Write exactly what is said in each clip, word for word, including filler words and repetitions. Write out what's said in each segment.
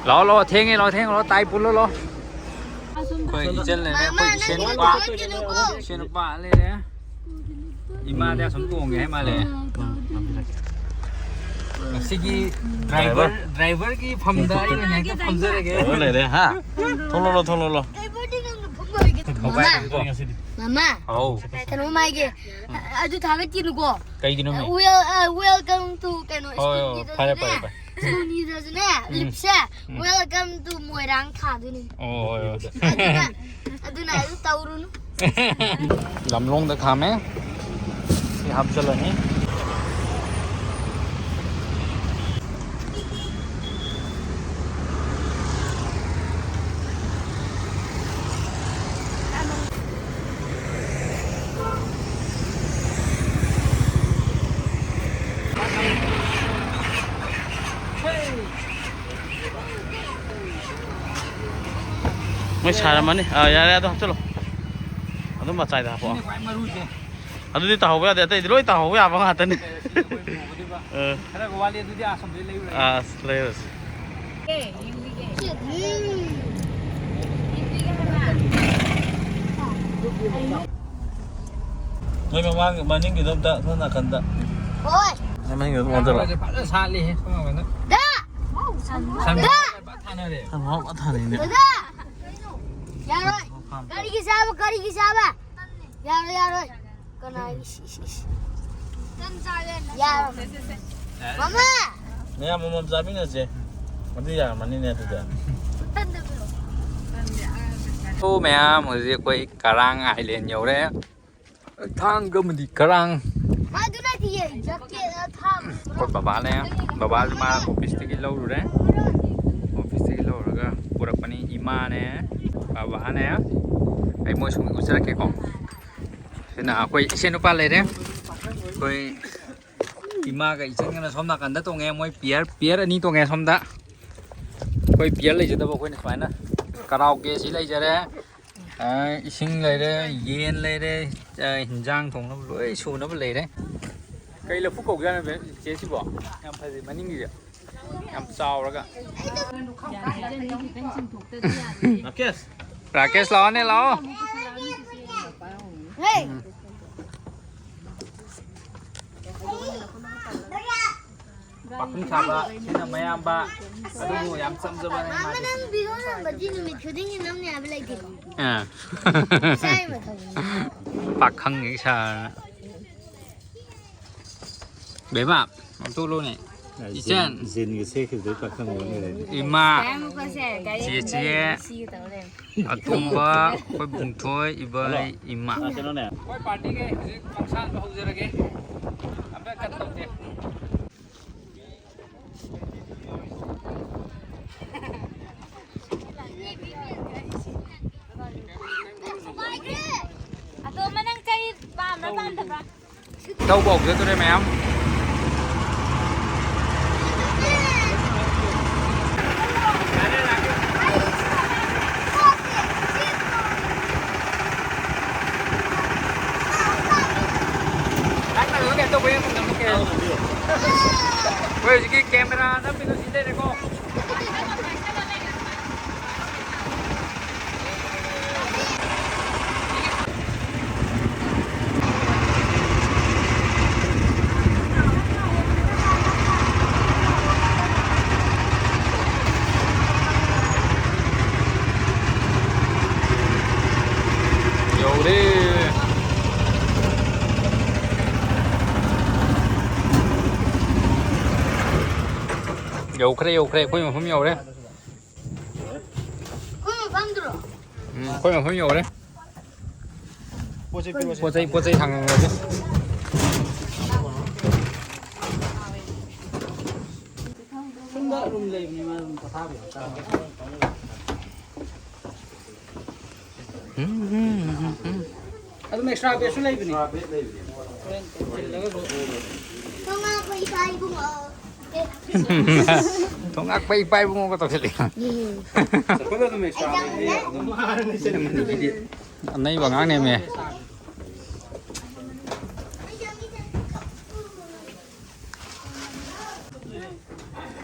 ꯂꯥꯛꯑꯣ, ꯂꯥꯛꯑꯣ, ꯊꯦꯡꯉꯦ, ꯂꯥꯛꯑꯣ, ꯊꯦꯡꯉꯦ, ꯂꯥꯛꯑꯣ, ꯇꯥꯏ ꯄꯨꯜꯂꯣ, ꯂꯥꯛꯑꯣ꯫ ꯑꯩꯈꯣꯏ ꯏꯆꯟ ꯂꯩꯔꯦ, ꯑꯩꯈꯣꯏ ꯏꯆꯦ ꯅꯨꯄꯥ, ꯏꯆꯦ ꯅꯨꯄꯥ ꯂꯩꯔꯦ꯫ ꯏꯃꯥꯗꯤ ꯑꯁꯨꯝ ꯇꯣꯡꯉꯦ ꯍꯥꯏ ꯃꯥꯜꯂꯦ꯫ ꯉꯁꯤꯒꯤ ꯗ꯭ꯔꯥꯏꯚꯔ, ꯗ꯭ꯔꯥꯏꯚꯔꯒꯤ ꯐꯝꯗ ꯑꯩ ꯑꯣꯏꯅ ꯍꯦꯛꯇ ꯐꯝꯖꯔꯒꯦ꯫ ꯂꯩꯔꯦ, ꯍꯥ? ꯊꯣꯛꯂꯛꯂꯣ, ꯊꯣꯛꯂꯛꯂꯣ꯫ ꯃꯃꯥ, ꯃꯃꯥ, ꯑꯧ꯫ ꯀꯩꯅꯣꯝ ꯍꯥꯏꯒꯦ꯫ ꯑꯗꯨ ꯊꯥꯒꯠꯀꯤꯅꯨꯀꯣ꯫ ꯀꯩꯒꯤꯅꯣ ꯃꯤ? Wel-, uh, welcome to ꯀꯩꯅꯣ, ꯍꯣꯏ, ꯍꯣꯏ, ꯁ꯭ꯀꯨꯜꯒꯤꯗꯁꯨꯅꯦ, ꯐꯔꯦ, ꯐꯔꯦ, ꯐꯔꯦ꯫ ꯁ꯭ꯀꯨꯜꯒꯤꯗꯁꯨꯅꯦ, ꯎꯝ꯫ ꯂꯤꯞꯁꯦ, ꯎꯝ꯫ Welcome to ꯃꯣꯏꯔꯥꯡ ꯊꯥꯗꯣꯏꯅꯦ꯫ ꯑꯣ, ꯍꯣꯏ, ꯍꯣꯏ꯫ ꯑꯗꯨꯅ, ꯑꯗꯨꯅ ꯑꯗꯨ ꯇꯧꯔꯨꯅꯨ꯫ ꯂꯝꯂꯣꯡꯗ ꯈꯥꯝꯃꯦ꯫ ꯁꯤ ꯍꯥꯞꯆꯜꯂꯅꯤ꯫ ꯃꯣꯏ ꯁꯥꯔꯝꯃꯅꯤ꯫ ꯑꯥ, ꯌꯥꯔꯦ, ꯑꯗꯣ ꯍꯥꯞꯆꯜꯂꯣ꯫ ꯑꯗꯨꯝ ꯃꯆꯥꯏꯗ ꯍꯥꯞꯄꯛꯑꯣ꯫ ꯁꯤꯅꯦ ꯈ꯭ꯋꯥꯏ ꯃꯔꯨꯁꯦ꯫ ꯑꯗꯨꯗꯤ ꯇꯥꯍꯧꯕ ꯌꯥꯗꯦ, ꯑꯇꯩꯗꯤ ꯂꯣꯏ ꯇꯥꯍꯧꯕ ꯌꯥꯕ ꯉꯥꯛꯇꯅꯤ꯫ ꯁꯤ ꯑꯩꯈꯣꯏ ꯄꯨꯒꯗꯣꯏꯕ꯫ ꯑ꯫ ꯈꯔꯒ ꯋꯥꯠꯂꯤ, ꯑꯗꯨꯗꯤ ꯑꯥ ꯑꯁꯣꯝꯗꯩ ꯂꯩꯔꯨꯔꯒꯦ꯫ ꯑꯥ, ꯑꯁ, ꯂꯩꯔꯨꯔꯁꯤ꯫ ꯅꯣꯏ ꯃꯃꯥꯡ, ꯃꯅꯤꯡꯒꯤꯗꯣ ꯑꯝꯇ ꯁꯣꯝ ꯅꯥꯀꯟꯗ꯫ ꯍꯣꯏ꯫ ꯅꯣꯏ ꯃꯅꯤꯡꯒꯤꯗꯣ ꯑꯝꯇ ꯑꯣꯟꯁꯤꯜꯂꯣ꯫ ꯁꯥꯠꯂꯤꯍꯦ, ꯁꯣꯝ ꯅꯥꯀꯟꯗ꯫ ꯗꯥ! ꯁꯟ ꯗꯥ! ꯐꯖꯅ ꯊꯥꯅꯔꯦ꯫ ꯁꯟ ꯐꯥꯎ ꯐꯖꯅ ꯊꯥꯅꯩꯅꯦ꯫ ꯗꯥ! ꯌꯥꯔꯣꯏ꯫ ꯀꯔꯤꯒꯤ ꯆꯥꯕ? ꯀꯔꯤꯒꯤ ꯆꯥꯕ? ꯌꯥꯔꯣꯏ, ꯌꯥꯔꯣꯏ꯫ ꯀꯅꯥꯒꯤ? ꯏꯁ, ꯏꯁ, ꯏꯁ꯫ ꯌꯥꯔꯣꯏ꯫ ꯃꯃꯥ! ꯃꯌꯥꯝ ꯑꯃꯃꯝ ꯆꯥꯃꯤꯟꯅꯁꯦ꯫ ꯑꯗꯨ ꯌꯥꯔꯝꯃꯅꯤꯅꯦ ꯑꯗꯨꯗꯤ꯫ ꯑꯣ, ꯃꯌꯥꯝ, ꯍꯧꯖꯤꯛ ꯑꯩꯈꯣꯏ ꯀꯔꯥꯡ ꯑꯥꯏꯂꯦꯟ ꯌꯧꯔꯦ꯫ ꯊꯥꯡꯒ ꯑꯃꯗꯤ ꯀꯔꯥꯡ꯫ ꯃꯥ ꯑꯗꯨ ꯅꯠꯇꯤꯌꯦ, ꯖꯦꯀꯦꯠ ꯊꯥꯕ꯫ ꯑꯩꯈꯣꯏ ꯕꯕꯥꯅꯦ, ꯕꯕꯥꯁꯨ ꯃꯥ ꯑꯣꯐꯤꯁꯇꯒꯤ ꯂꯧꯔꯨꯔꯦ꯫ ꯑꯣꯐꯤꯁꯇꯒꯤ ꯂꯧꯔꯒ ꯄꯨꯔꯛꯄꯅꯤ꯫ ꯏꯃꯥꯅꯦ, ꯕꯕꯥꯅꯦ, ꯑꯩ ꯃꯣꯏ ꯁꯨꯝ ꯎꯠꯆꯔꯛꯀꯦꯀꯣ꯫ ꯁꯤꯅ ꯑꯩꯈꯣꯏ ꯏꯆꯦ ꯅꯨꯄꯥ ꯂꯩꯔꯦ꯫ ꯑꯩꯈꯣꯏ ꯏꯃꯥꯒ ꯏꯆꯟꯒꯅ ꯁꯣꯝ ꯅꯥꯀꯟꯗ ꯇꯣꯡꯉꯦ꯫ ꯃꯣꯏ ꯄꯤꯌꯔ, ꯄꯤꯌꯔ ꯑꯅꯤ ꯇꯣꯡꯉꯦ ꯁꯣꯝꯗ꯫ ꯑꯩꯈꯣꯏ ꯄꯤꯌꯔ ꯂꯩꯖꯗꯕ ꯑꯩꯈꯣꯏꯅ ꯁꯨꯃꯥꯏꯅ ꯀꯔꯥꯎꯀꯦ ꯑꯁꯤ ꯂꯩꯖꯔꯦ꯫ ꯑ, ꯏꯁꯤꯡ ꯂꯩꯔꯦ, ꯌꯦꯟ ꯂꯩꯔꯦ, ꯑ, ꯍꯤꯟꯖꯥꯡ ꯊꯣꯡꯅꯕ ꯂꯣꯏ ꯁꯨꯅꯕ ꯂꯩꯔꯦ꯫ ꯀꯩ ꯂꯐꯨ ꯀꯧꯒꯦ ꯍꯥꯏꯅꯣ ꯆꯦ ꯁꯤꯕꯣ? ꯌꯥꯝ ꯐꯖꯩ ꯃꯅꯤꯡꯒꯤꯁꯦ꯫ ꯌꯥꯝ ꯆꯥꯎꯔꯒ꯫ ꯔꯥꯀꯦꯁ꯫ ꯔꯥꯀꯦꯁ, ꯂꯥꯛꯑꯣꯅꯦ, ꯂꯥꯛꯑꯣ꯫ ꯍꯦ꯫ ꯄꯥꯈꯪ ꯁꯥꯕ ꯁꯤꯅ ꯃꯌꯥꯝꯕ, ꯑꯗꯨꯕꯨ ꯌꯥꯝ ꯆꯝꯖꯕꯅꯦ ꯃꯥꯗꯤ꯫ ꯃꯥꯃ, ꯅꯪ ꯚꯤꯗꯤꯑꯣ ꯅꯝꯕꯗꯤ ꯅꯨꯃꯤꯠ ꯈꯨꯗꯤꯡꯒꯤ ꯅꯝꯅꯤ ꯍꯥꯏꯕ ꯂꯩꯇꯦꯀꯣ? ꯑꯥ꯫ ꯏꯁꯥꯒꯤ ꯃꯊꯧꯅꯤ꯫ ꯄꯥꯈꯪꯒꯤ ꯁꯥꯔꯅ꯫ ꯕꯦꯝꯃ, ꯂꯧꯊꯣꯛꯂꯣꯅꯦ꯫ ꯏꯆꯟ꯫ ꯖꯤꯟꯒ ꯁꯦꯠꯈꯤꯕꯗꯩ ꯄꯥꯈꯪ ꯑꯣꯏ ꯂꯩꯔꯦꯅꯦ꯫ ꯏꯃꯥ꯫ ꯆꯦꯆꯦ꯫ ꯑꯇꯣꯝꯕ, ꯑꯩꯈꯣꯏ ꯕꯨꯡꯊꯣꯏ, ꯏꯕꯥꯏ, ꯏꯃꯥ꯫ ꯑꯩꯈꯣꯏ ꯄꯥꯔꯇꯤꯒꯤ ꯍꯧꯖꯤꯛ ꯈꯣꯡꯁꯥꯟꯕ ꯍꯧꯖꯔꯒꯦ꯫ ꯑꯝꯇ ꯀꯠ ꯇꯧꯁꯦ꯫ ꯑꯇꯣꯝꯕ, ꯅꯪ ꯀꯩ ꯄꯥꯝꯕ꯭ꯔꯥ ꯄꯥꯝꯗꯕ꯭ꯔꯥ? ꯂꯧꯕ ꯍꯧꯖꯗꯣꯔꯦ ꯃꯌꯥꯝ꯫ ꯑꯩꯈꯣꯏ ꯍꯧꯖꯤꯛꯀꯤ ꯀꯦꯃꯦꯔꯥ ꯅꯝꯃꯤꯗꯣ ꯁꯤ ꯂꯩꯔꯦꯀꯣ꯫ ꯌꯧꯔꯦ꯫ ꯌꯧꯈ꯭ꯔꯦ, ꯌꯧꯈ꯭ꯔꯦ, ꯑꯩꯈꯣꯏ ꯃꯐꯝ ꯌꯧꯔꯦ꯫ ꯑꯩꯈꯣꯏ ꯃꯐꯝꯗꯨꯔꯣ? ꯎꯝ, ꯑꯩꯈꯣꯏ ꯃꯐꯝ ꯌꯧꯔꯦ꯫ ꯄꯣꯠ ꯆꯩ ꯄꯤꯔꯣꯁꯦ꯫ ꯄꯣꯠ ꯆꯩ, ꯄꯣꯠ ꯆꯩ ꯊꯥꯡꯉꯝꯃꯁꯦ꯫ ꯁꯣꯝꯗ ꯔꯨꯝ ꯂꯩꯕꯅꯤ, ꯃꯥ ꯔꯨꯝ ꯄꯣꯊꯥꯕ ꯌꯥꯎ ꯇꯥꯔꯦ꯫ ꯎꯝ, ꯎꯝ, ꯎꯝ, ꯎꯝ꯫ ꯑꯗꯨꯝ ꯑꯦꯛꯁꯇ꯭ꯔꯥ ꯕꯦꯗꯁꯨ ꯂꯩꯕꯅꯤ꯫ ꯍꯣꯔꯦꯟ ꯊꯤꯜꯂꯒꯁꯨ꯫ ꯊꯣꯡ ꯉꯥꯛꯄ ꯏꯄꯥ ꯏꯕꯨꯡꯉꯣ꯫ ꯊꯣꯡ ꯉꯥꯛꯄ ꯏꯄꯥ ꯏꯕꯨꯡꯉꯣꯒ ꯇꯧꯁꯤꯜꯂꯤ꯫ ꯆꯠꯄꯗ ꯑꯗꯨꯝ ꯑꯦꯛꯁꯇ꯭ꯔꯥ ꯂꯩꯕꯅꯤ, ꯑꯗꯨꯝ꯫ ꯑꯅꯩꯕ ꯑꯉꯥꯡꯅꯦꯃꯦ꯫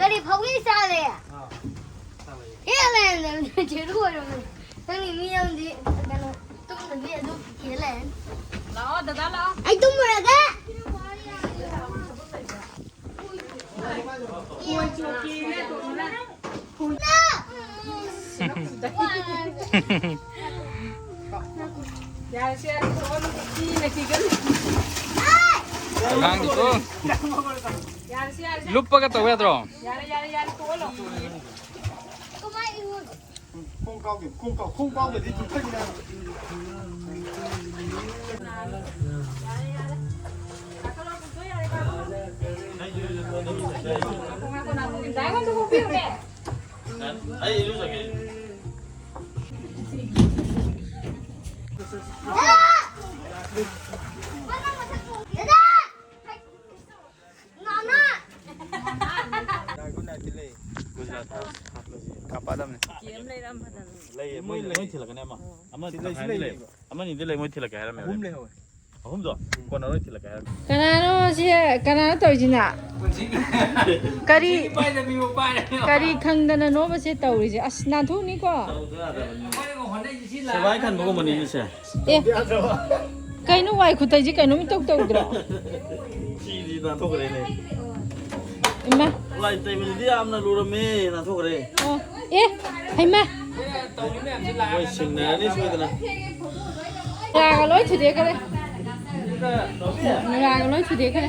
ꯀꯔꯤ ꯐꯧꯏ ꯆꯥꯔꯦ? ꯍꯦꯜꯂꯦ꯫ ꯖꯦꯔꯣ ꯑꯣꯏꯔꯝꯃꯦ꯫ ꯅꯪꯒꯤ ꯃꯤ ꯑꯃꯗꯤ ꯀꯩꯅꯣ ꯇꯨꯝꯗꯕꯤ ꯑꯗꯨꯝ ꯍꯦꯜꯂꯦ꯫ ꯂꯥꯛꯑꯣ, ꯗꯗꯥ ꯂꯥꯛꯑꯣ꯫ ꯑꯩ ꯇꯨꯝꯃꯨꯔꯒꯦ꯫ ꯌꯥꯔꯦꯁꯦ, ꯌꯥꯔꯦ, ꯊꯣꯛꯑꯣ, ꯅꯨꯄꯤ ꯅꯠꯇꯤꯒꯅꯤ꯫ ꯑꯉꯥꯡꯗꯤꯀꯣ꯫ ꯌꯥꯔꯦꯁꯦ, ꯌꯥꯔꯦꯁꯦ꯫ ꯂꯨꯞꯄꯒ ꯇꯧ ꯌꯥꯗ꯭ꯔꯣ? ꯌꯥꯔꯦ, ꯌꯥꯔꯦ, ꯌꯥꯔꯦ, ꯊꯣꯛꯑꯣ, ꯂꯥꯛꯑꯣ꯫ ꯈꯣꯡ ꯀꯥꯎꯒꯦ, ꯈꯣꯡ ꯀꯥꯎ-, ꯈꯣꯡ ꯀꯥꯎꯗꯗꯤ ꯆꯨꯞꯊꯈꯤꯅꯤ ꯍꯥꯏꯕ꯫ ꯉꯥꯏꯈꯣ, ꯉꯥꯏꯈꯣ, ꯉꯥꯏꯈꯣ, ꯗꯥ ꯑꯩꯉꯣꯟꯗ ꯄꯣꯛꯄꯤꯌꯨꯅꯦ꯫ ꯑꯩ ꯏꯔꯨꯖꯒꯦ꯫ ꯒꯨꯗ ꯅꯥꯏꯠꯇꯤ ꯂꯩ꯫ Good night. ꯀꯥꯄꯥꯗꯝꯅꯦ꯫ ꯂꯩꯌꯦ, ꯃꯣꯏ ꯂꯩ, ꯃꯣꯏ ꯊꯤꯜꯂꯛꯀꯅꯤ ꯑꯃ꯫ ꯑꯃ ꯁꯤ ꯂꯩ, ꯁꯤ ꯇꯪꯈꯥꯏꯗꯤ ꯂꯩ꯫ ꯂꯩꯌꯦꯕ꯫ ꯑꯃꯅꯤꯗꯤ ꯂꯩ, ꯃꯣꯏ ꯊꯤꯜꯂꯛꯀꯦ ꯍꯥꯏꯔꯝꯃꯦ ꯑꯍꯨꯝ ꯍꯣꯔꯦꯟ꯫ ꯂꯩꯍꯧꯋꯦ꯫ ꯑꯍꯨꯝꯗꯣ? ꯎꯝ꯫ ꯀꯣꯟꯅ ꯍꯣꯔꯦꯟ ꯊꯤꯜꯂꯛꯀꯦ ꯍꯥꯏꯔꯝꯃꯦ꯫ ꯀꯅꯥꯅꯣ ꯁꯤ, ꯀꯅꯥꯅꯣ ꯇꯧꯔꯤꯁꯤꯅ? ꯄꯨꯟꯁꯤꯒꯤ ꯀꯔꯤ, ꯄꯥꯏꯗꯕꯤꯕꯨ ꯄꯥꯏꯔꯦ꯫ ꯀꯔꯤ ꯈꯪꯗꯅꯅꯣꯕ ꯁꯤ ꯇꯧꯔꯤꯁꯦ? ꯑꯁ, ꯅꯥꯟꯊꯣꯛꯅꯤꯀꯣ꯫ ꯇꯧꯗ ꯌꯥꯗꯕꯅꯤ꯫ ꯑꯩꯈꯣꯏꯅ ꯍꯣꯠꯅꯔꯤꯁꯦ ꯁꯤ ꯂꯥꯛ ꯁꯦꯒꯥꯏ ꯈꯟꯕꯒꯨꯝꯕꯅꯤꯅꯦ ꯁꯦ꯫ ꯑꯦ꯫ ꯀꯩꯅꯣ ꯋꯥꯏ ꯈꯨꯇꯩꯁꯦ ꯀꯩꯅꯣꯝ ꯏꯇꯧ ꯇꯧꯗ꯭ꯔꯣ? ꯁꯤꯗꯤ ꯅꯥꯟꯊꯣꯛꯈ꯭ꯔꯦꯅꯦ꯫ ꯏꯃꯥ꯫ ꯋꯥꯏ ꯇꯩꯕꯁꯤꯗꯤ ꯌꯥꯝꯅ ꯂꯨꯔꯝꯃꯦ, ꯅꯥꯟꯊꯣꯛꯈ꯭ꯔꯦ꯫ ꯑꯣ꯫ ꯑꯦ꯫ ꯍꯩꯃꯥ꯫ ꯃꯣꯏ ꯁꯤꯡꯅꯔꯅꯤ ꯁꯣꯏꯗꯅ꯫ ꯅꯨꯔꯥꯒ ꯂꯣꯏ ꯊꯨꯗꯦꯛꯈ꯭ꯔꯦ꯫ ꯅꯨꯔꯥꯒ ꯂꯣꯏ ꯊꯨꯗꯦꯛꯈ꯭ꯔꯦ꯫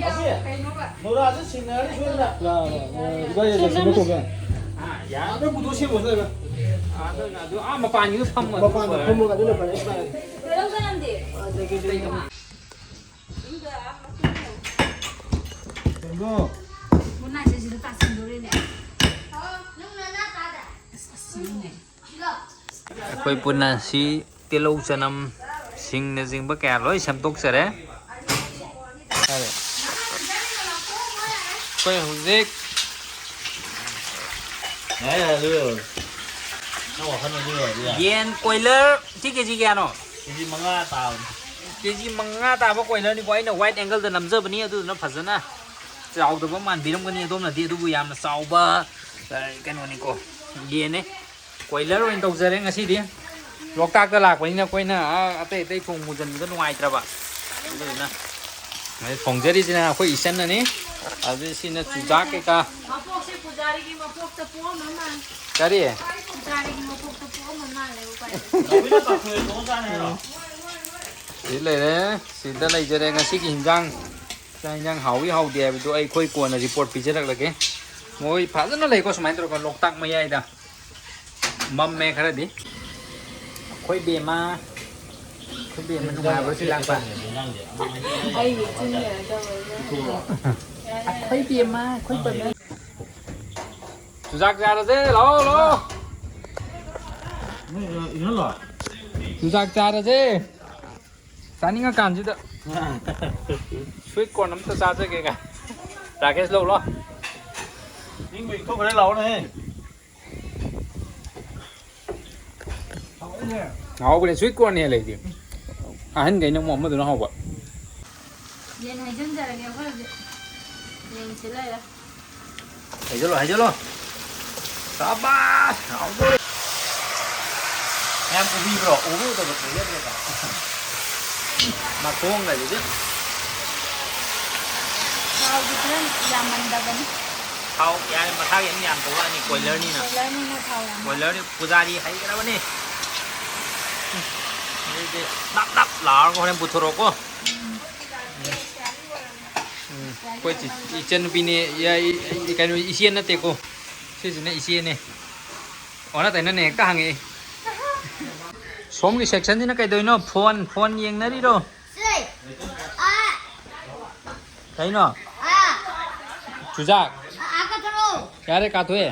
ꯅꯨꯔꯥꯁꯦ ꯁꯤꯡꯅꯔꯅꯤ ꯁꯣꯏꯗꯅ꯫ ꯏꯕꯥꯅꯤ ꯁꯤꯡꯅꯔꯅꯤ꯫ ꯌꯥꯔꯦ, ꯑꯗꯨ ꯄꯨꯊꯣꯛ ꯁꯦꯝꯃꯣ ꯁꯤꯗ꯫ ꯑꯥ, ꯌꯥꯔꯦ꯫ ꯑꯗꯨ ꯑꯗꯨ ꯑꯥ ꯃꯄꯥꯟꯒꯤꯗ ꯐꯝꯃꯣ꯫ ꯃꯄꯥꯟꯗ ꯐꯝꯃꯒ ꯑꯗꯨꯅ ꯐꯔꯦ꯫ ꯀꯩꯅꯣ? ꯃꯨꯟꯅꯥꯁꯦ ꯁꯤꯗ ꯇꯥꯁꯟꯗꯣꯔꯦꯅꯦ꯫ ꯑꯁ, ꯑꯁꯤꯅꯦ꯫ ꯑꯩꯈꯣꯏ ꯄꯨꯟꯅ ꯁꯤ ꯇꯤꯜꯍꯧ, ꯆꯅꯝ, ꯁꯤꯡꯅꯆꯤꯡꯕ ꯀꯌꯥ ꯂꯣꯏ ꯁꯦꯝꯗꯣꯛꯆꯔꯦ꯫ ꯑꯩꯈꯣꯏ ꯍꯧꯖꯤꯛ ꯌꯥꯔꯦ, ꯌꯥꯔꯦ, ꯑꯗꯨ ꯌꯧꯔꯗꯤ꯫ ꯅꯪ ꯋꯥꯈꯜ ꯑꯗꯨ ꯌꯧꯔꯗꯤ ꯌꯥꯔꯦ꯫ ꯌꯦꯟ ꯀꯣꯏꯂꯔ ꯁꯤ ꯀꯦꯖꯤ ꯀꯌꯥꯅꯣ? ꯀꯦꯖꯤ ꯃꯉꯥ ꯇꯥꯕꯅꯤ꯫ ꯀꯦꯖꯤ ꯃꯉꯥ ꯇꯥꯕ ꯀꯣꯏꯂꯔꯅꯤꯀꯣ꯫ ꯑꯩꯅ wide angle ꯗ ꯅꯝꯖꯕꯅꯤ, ꯑꯗꯨꯗꯨꯅ ꯐꯖꯅ ꯆꯥꯎꯗꯕ ꯃꯥꯟꯕꯤꯔꯝꯒꯅꯤ ꯑꯗꯣꯝꯅꯗꯤ, ꯑꯗꯨꯕꯨ ꯌꯥꯝꯅ ꯆꯥꯎꯕ, ꯑ, ꯀꯩꯅꯣꯅꯤꯀꯣ, ꯌꯦꯟꯅꯦ꯫ ꯀꯣꯏꯂꯔ ꯑꯣꯏꯅ ꯇꯧꯖꯔꯦ ꯉꯁꯤꯗꯤ꯫ ꯂꯣꯛꯇꯥꯛꯇ ꯂꯥꯛꯄꯅꯤꯅ ꯑꯩꯈꯣꯏꯅ, ꯑ, ꯑꯇꯩ ꯑꯇꯩ ꯊꯣꯡ ꯃꯨꯖꯟꯕꯗ ꯅꯨꯡꯉꯥꯏꯇ꯭ꯔꯕ꯫ ꯑꯗꯨꯗꯨꯅ ꯊꯣꯡꯖꯔꯤꯁꯤꯅ ꯑꯩꯈꯣꯏ ꯏꯆꯟꯅꯅꯤ꯫ ꯑꯗꯨ ꯁꯤꯅ ꯆꯨꯖꯥꯛ ꯀꯩꯀꯥ꯫ ꯃꯄꯣꯛꯁꯦ ꯄꯨꯖꯥꯔꯤꯒꯤ ꯃꯄꯣꯛꯇ ꯄꯣꯛꯑꯝꯃ ꯃꯥꯜꯂꯦ꯫ ꯀꯔꯤ? ꯄꯨꯖꯥꯔꯤꯒꯤ ꯃꯄꯣꯛꯇ ꯄꯣꯛꯑꯝꯃ ꯃꯥꯜꯂꯦ, ꯎꯄꯥꯏ ꯂꯩꯇꯦ꯫ ꯁꯤ ꯂꯩꯔꯦ꯫ ꯁꯤꯗ ꯂꯩꯖꯔꯦ ꯉꯁꯤꯒꯤ ꯍꯤꯟꯖꯥꯡ꯫ ꯆꯥꯛ ꯍꯤꯟꯖꯥꯡ ꯍꯥꯎꯏ ꯍꯥꯎꯗꯦ ꯍꯥꯏꯕꯗꯨ ꯑꯩꯈꯣꯏ ꯀꯣꯟꯅ ꯔꯤꯄꯣꯔꯠ ꯄꯤꯖꯔꯛꯂꯒꯦ꯫ ꯃꯣꯏ ꯐꯖꯅ ꯂꯩꯀꯣ ꯁꯨꯃꯥꯏꯅ ꯇꯧꯔꯒ ꯂꯣꯛꯇꯥꯛ ꯃꯌꯥꯏꯗ꯫ ꯃꯝꯃꯦ ꯈꯔꯗꯤ꯫ ꯑꯩꯈꯣꯏ ꯕꯦꯝꯃ꯫ ꯑꯩꯈꯣꯏ ꯕꯦꯝꯃ ꯅꯨꯡꯉꯥꯏꯕ꯭ꯔꯣ ꯁꯤ ꯂꯥꯛꯄ? ꯑꯩꯒꯤ ꯆꯤꯟ ꯀꯩꯅꯣ ꯇꯧꯔꯒ꯫ ꯑꯩꯈꯣꯏ ꯕꯦꯝꯃ, ꯑꯩꯈꯣꯏ ꯕꯦꯝꯃ꯫ ꯆꯨꯖꯥꯛ ꯆꯥꯔꯁꯦ, ꯂꯥꯛꯑꯣ, ꯂꯥꯛꯑꯣ꯫ ꯅꯣꯏ, ꯑ, ꯏꯍꯜꯂꯣ? ꯆꯨꯖꯥꯛ ꯆꯥꯔꯁꯦ꯫ ꯆꯥꯅꯤꯡꯉꯀꯥꯟꯁꯤꯗ꯫ Sweet corn ꯑꯝꯇ ꯆꯥꯖꯒꯦ ꯀꯥꯏ꯫ ꯔꯥꯀꯦꯁ ꯂꯧ ꯂꯥꯎ꯫ ꯏꯪꯕ ꯏꯪꯊꯣꯛꯈ꯭ꯔꯦ ꯂꯥꯛꯑꯣꯅꯦ꯫ ꯍꯥꯎꯕꯅꯦ, sweet corn ꯍꯦꯜꯂꯦ ꯑꯩꯗꯤ꯫ ꯑꯍꯟꯈꯩꯅ ꯑꯃꯨꯛ ꯑꯃꯗꯨꯅ ꯍꯥꯎꯕ꯫ ꯌꯦꯟ ꯍꯩꯖꯤꯟꯖꯔꯒꯦ ꯑꯩꯈꯣꯏ ꯍꯧꯖꯤꯛ꯫ ꯌꯦꯟꯁꯤ ꯂꯩꯔꯦ꯫ ꯍꯩꯖꯜꯂꯣ, ꯍꯩꯖꯜꯂꯣ꯫ ꯁꯥꯕꯥꯁ! ꯍꯥꯎꯗꯣꯔꯦ꯫ ꯃꯌꯥꯝ ꯎꯕꯤꯕ꯭ꯔꯣ? ꯎꯕ ꯎꯗꯕ ꯈꯪꯖꯗ꯭ꯔꯦꯗ꯫ ꯃꯈꯣꯡꯒꯁꯤꯗꯤ꯫ ꯊꯥꯎꯁꯨ ꯈꯔ ꯌꯥꯝꯃꯟꯗꯕꯅꯤ꯫ ꯊꯥꯎ ꯌꯥꯔꯦ, ꯃꯁꯥꯒꯤ ꯑꯗꯨꯝ ꯌꯥꯝ ꯊꯣꯛꯂꯛꯑꯅꯤ, ꯀꯣꯏꯂꯔꯅꯤꯅ꯫ ꯀꯣꯏꯂꯔꯅꯤꯅ ꯊꯥꯎ ꯌꯥꯝꯃꯦ꯫ ꯀꯣꯏꯂꯔꯅꯤ ꯄꯨꯖꯥꯔꯤ ꯍꯩꯈ꯭ꯔꯕꯅꯤ꯫ ꯑꯗꯩꯗꯤ ꯅꯞ ꯅꯞ ꯂꯥꯎꯔꯒ ꯍꯣꯔꯦꯟ ꯄꯨꯊꯣꯔꯛꯑꯣꯀꯣ꯫ ꯎꯝ꯫ ꯎꯝ꯫ ꯑꯩꯈꯣꯏ ꯆꯤ-, ꯏꯆꯟꯅꯨꯄꯤꯅꯦ, ꯏꯌꯥ-, ꯏ-, ꯏ-, ꯀꯩꯅꯣ, ꯏꯆꯦ ꯅꯠꯇꯦꯀꯣ꯫ ꯁꯤꯁꯤꯅ ꯏꯆꯦꯅꯦ꯫ ꯑꯣꯟꯅ ꯇꯩꯅꯅ ꯍꯦꯛꯇ ꯍꯪꯉꯛꯏ꯫ ꯁꯣꯝꯒꯤ ꯁꯦꯛꯁꯟꯁꯤꯅ ꯀꯩꯗꯧꯔꯤꯅꯣ? ꯐꯣꯟ, ꯐꯣꯟ ꯌꯦꯡꯅꯔꯤꯔꯣ? ꯁꯦ꯫ ꯑꯥ꯫ ꯀꯩꯅꯣ? ꯑꯥ꯫ ꯆꯨꯖꯥꯛ? ꯑꯥ, ꯑꯥ, ꯀꯥꯊꯣꯔꯛꯑꯣ꯫ ꯌꯥꯔꯦ, ꯀꯥꯊꯣꯛꯑꯦ꯫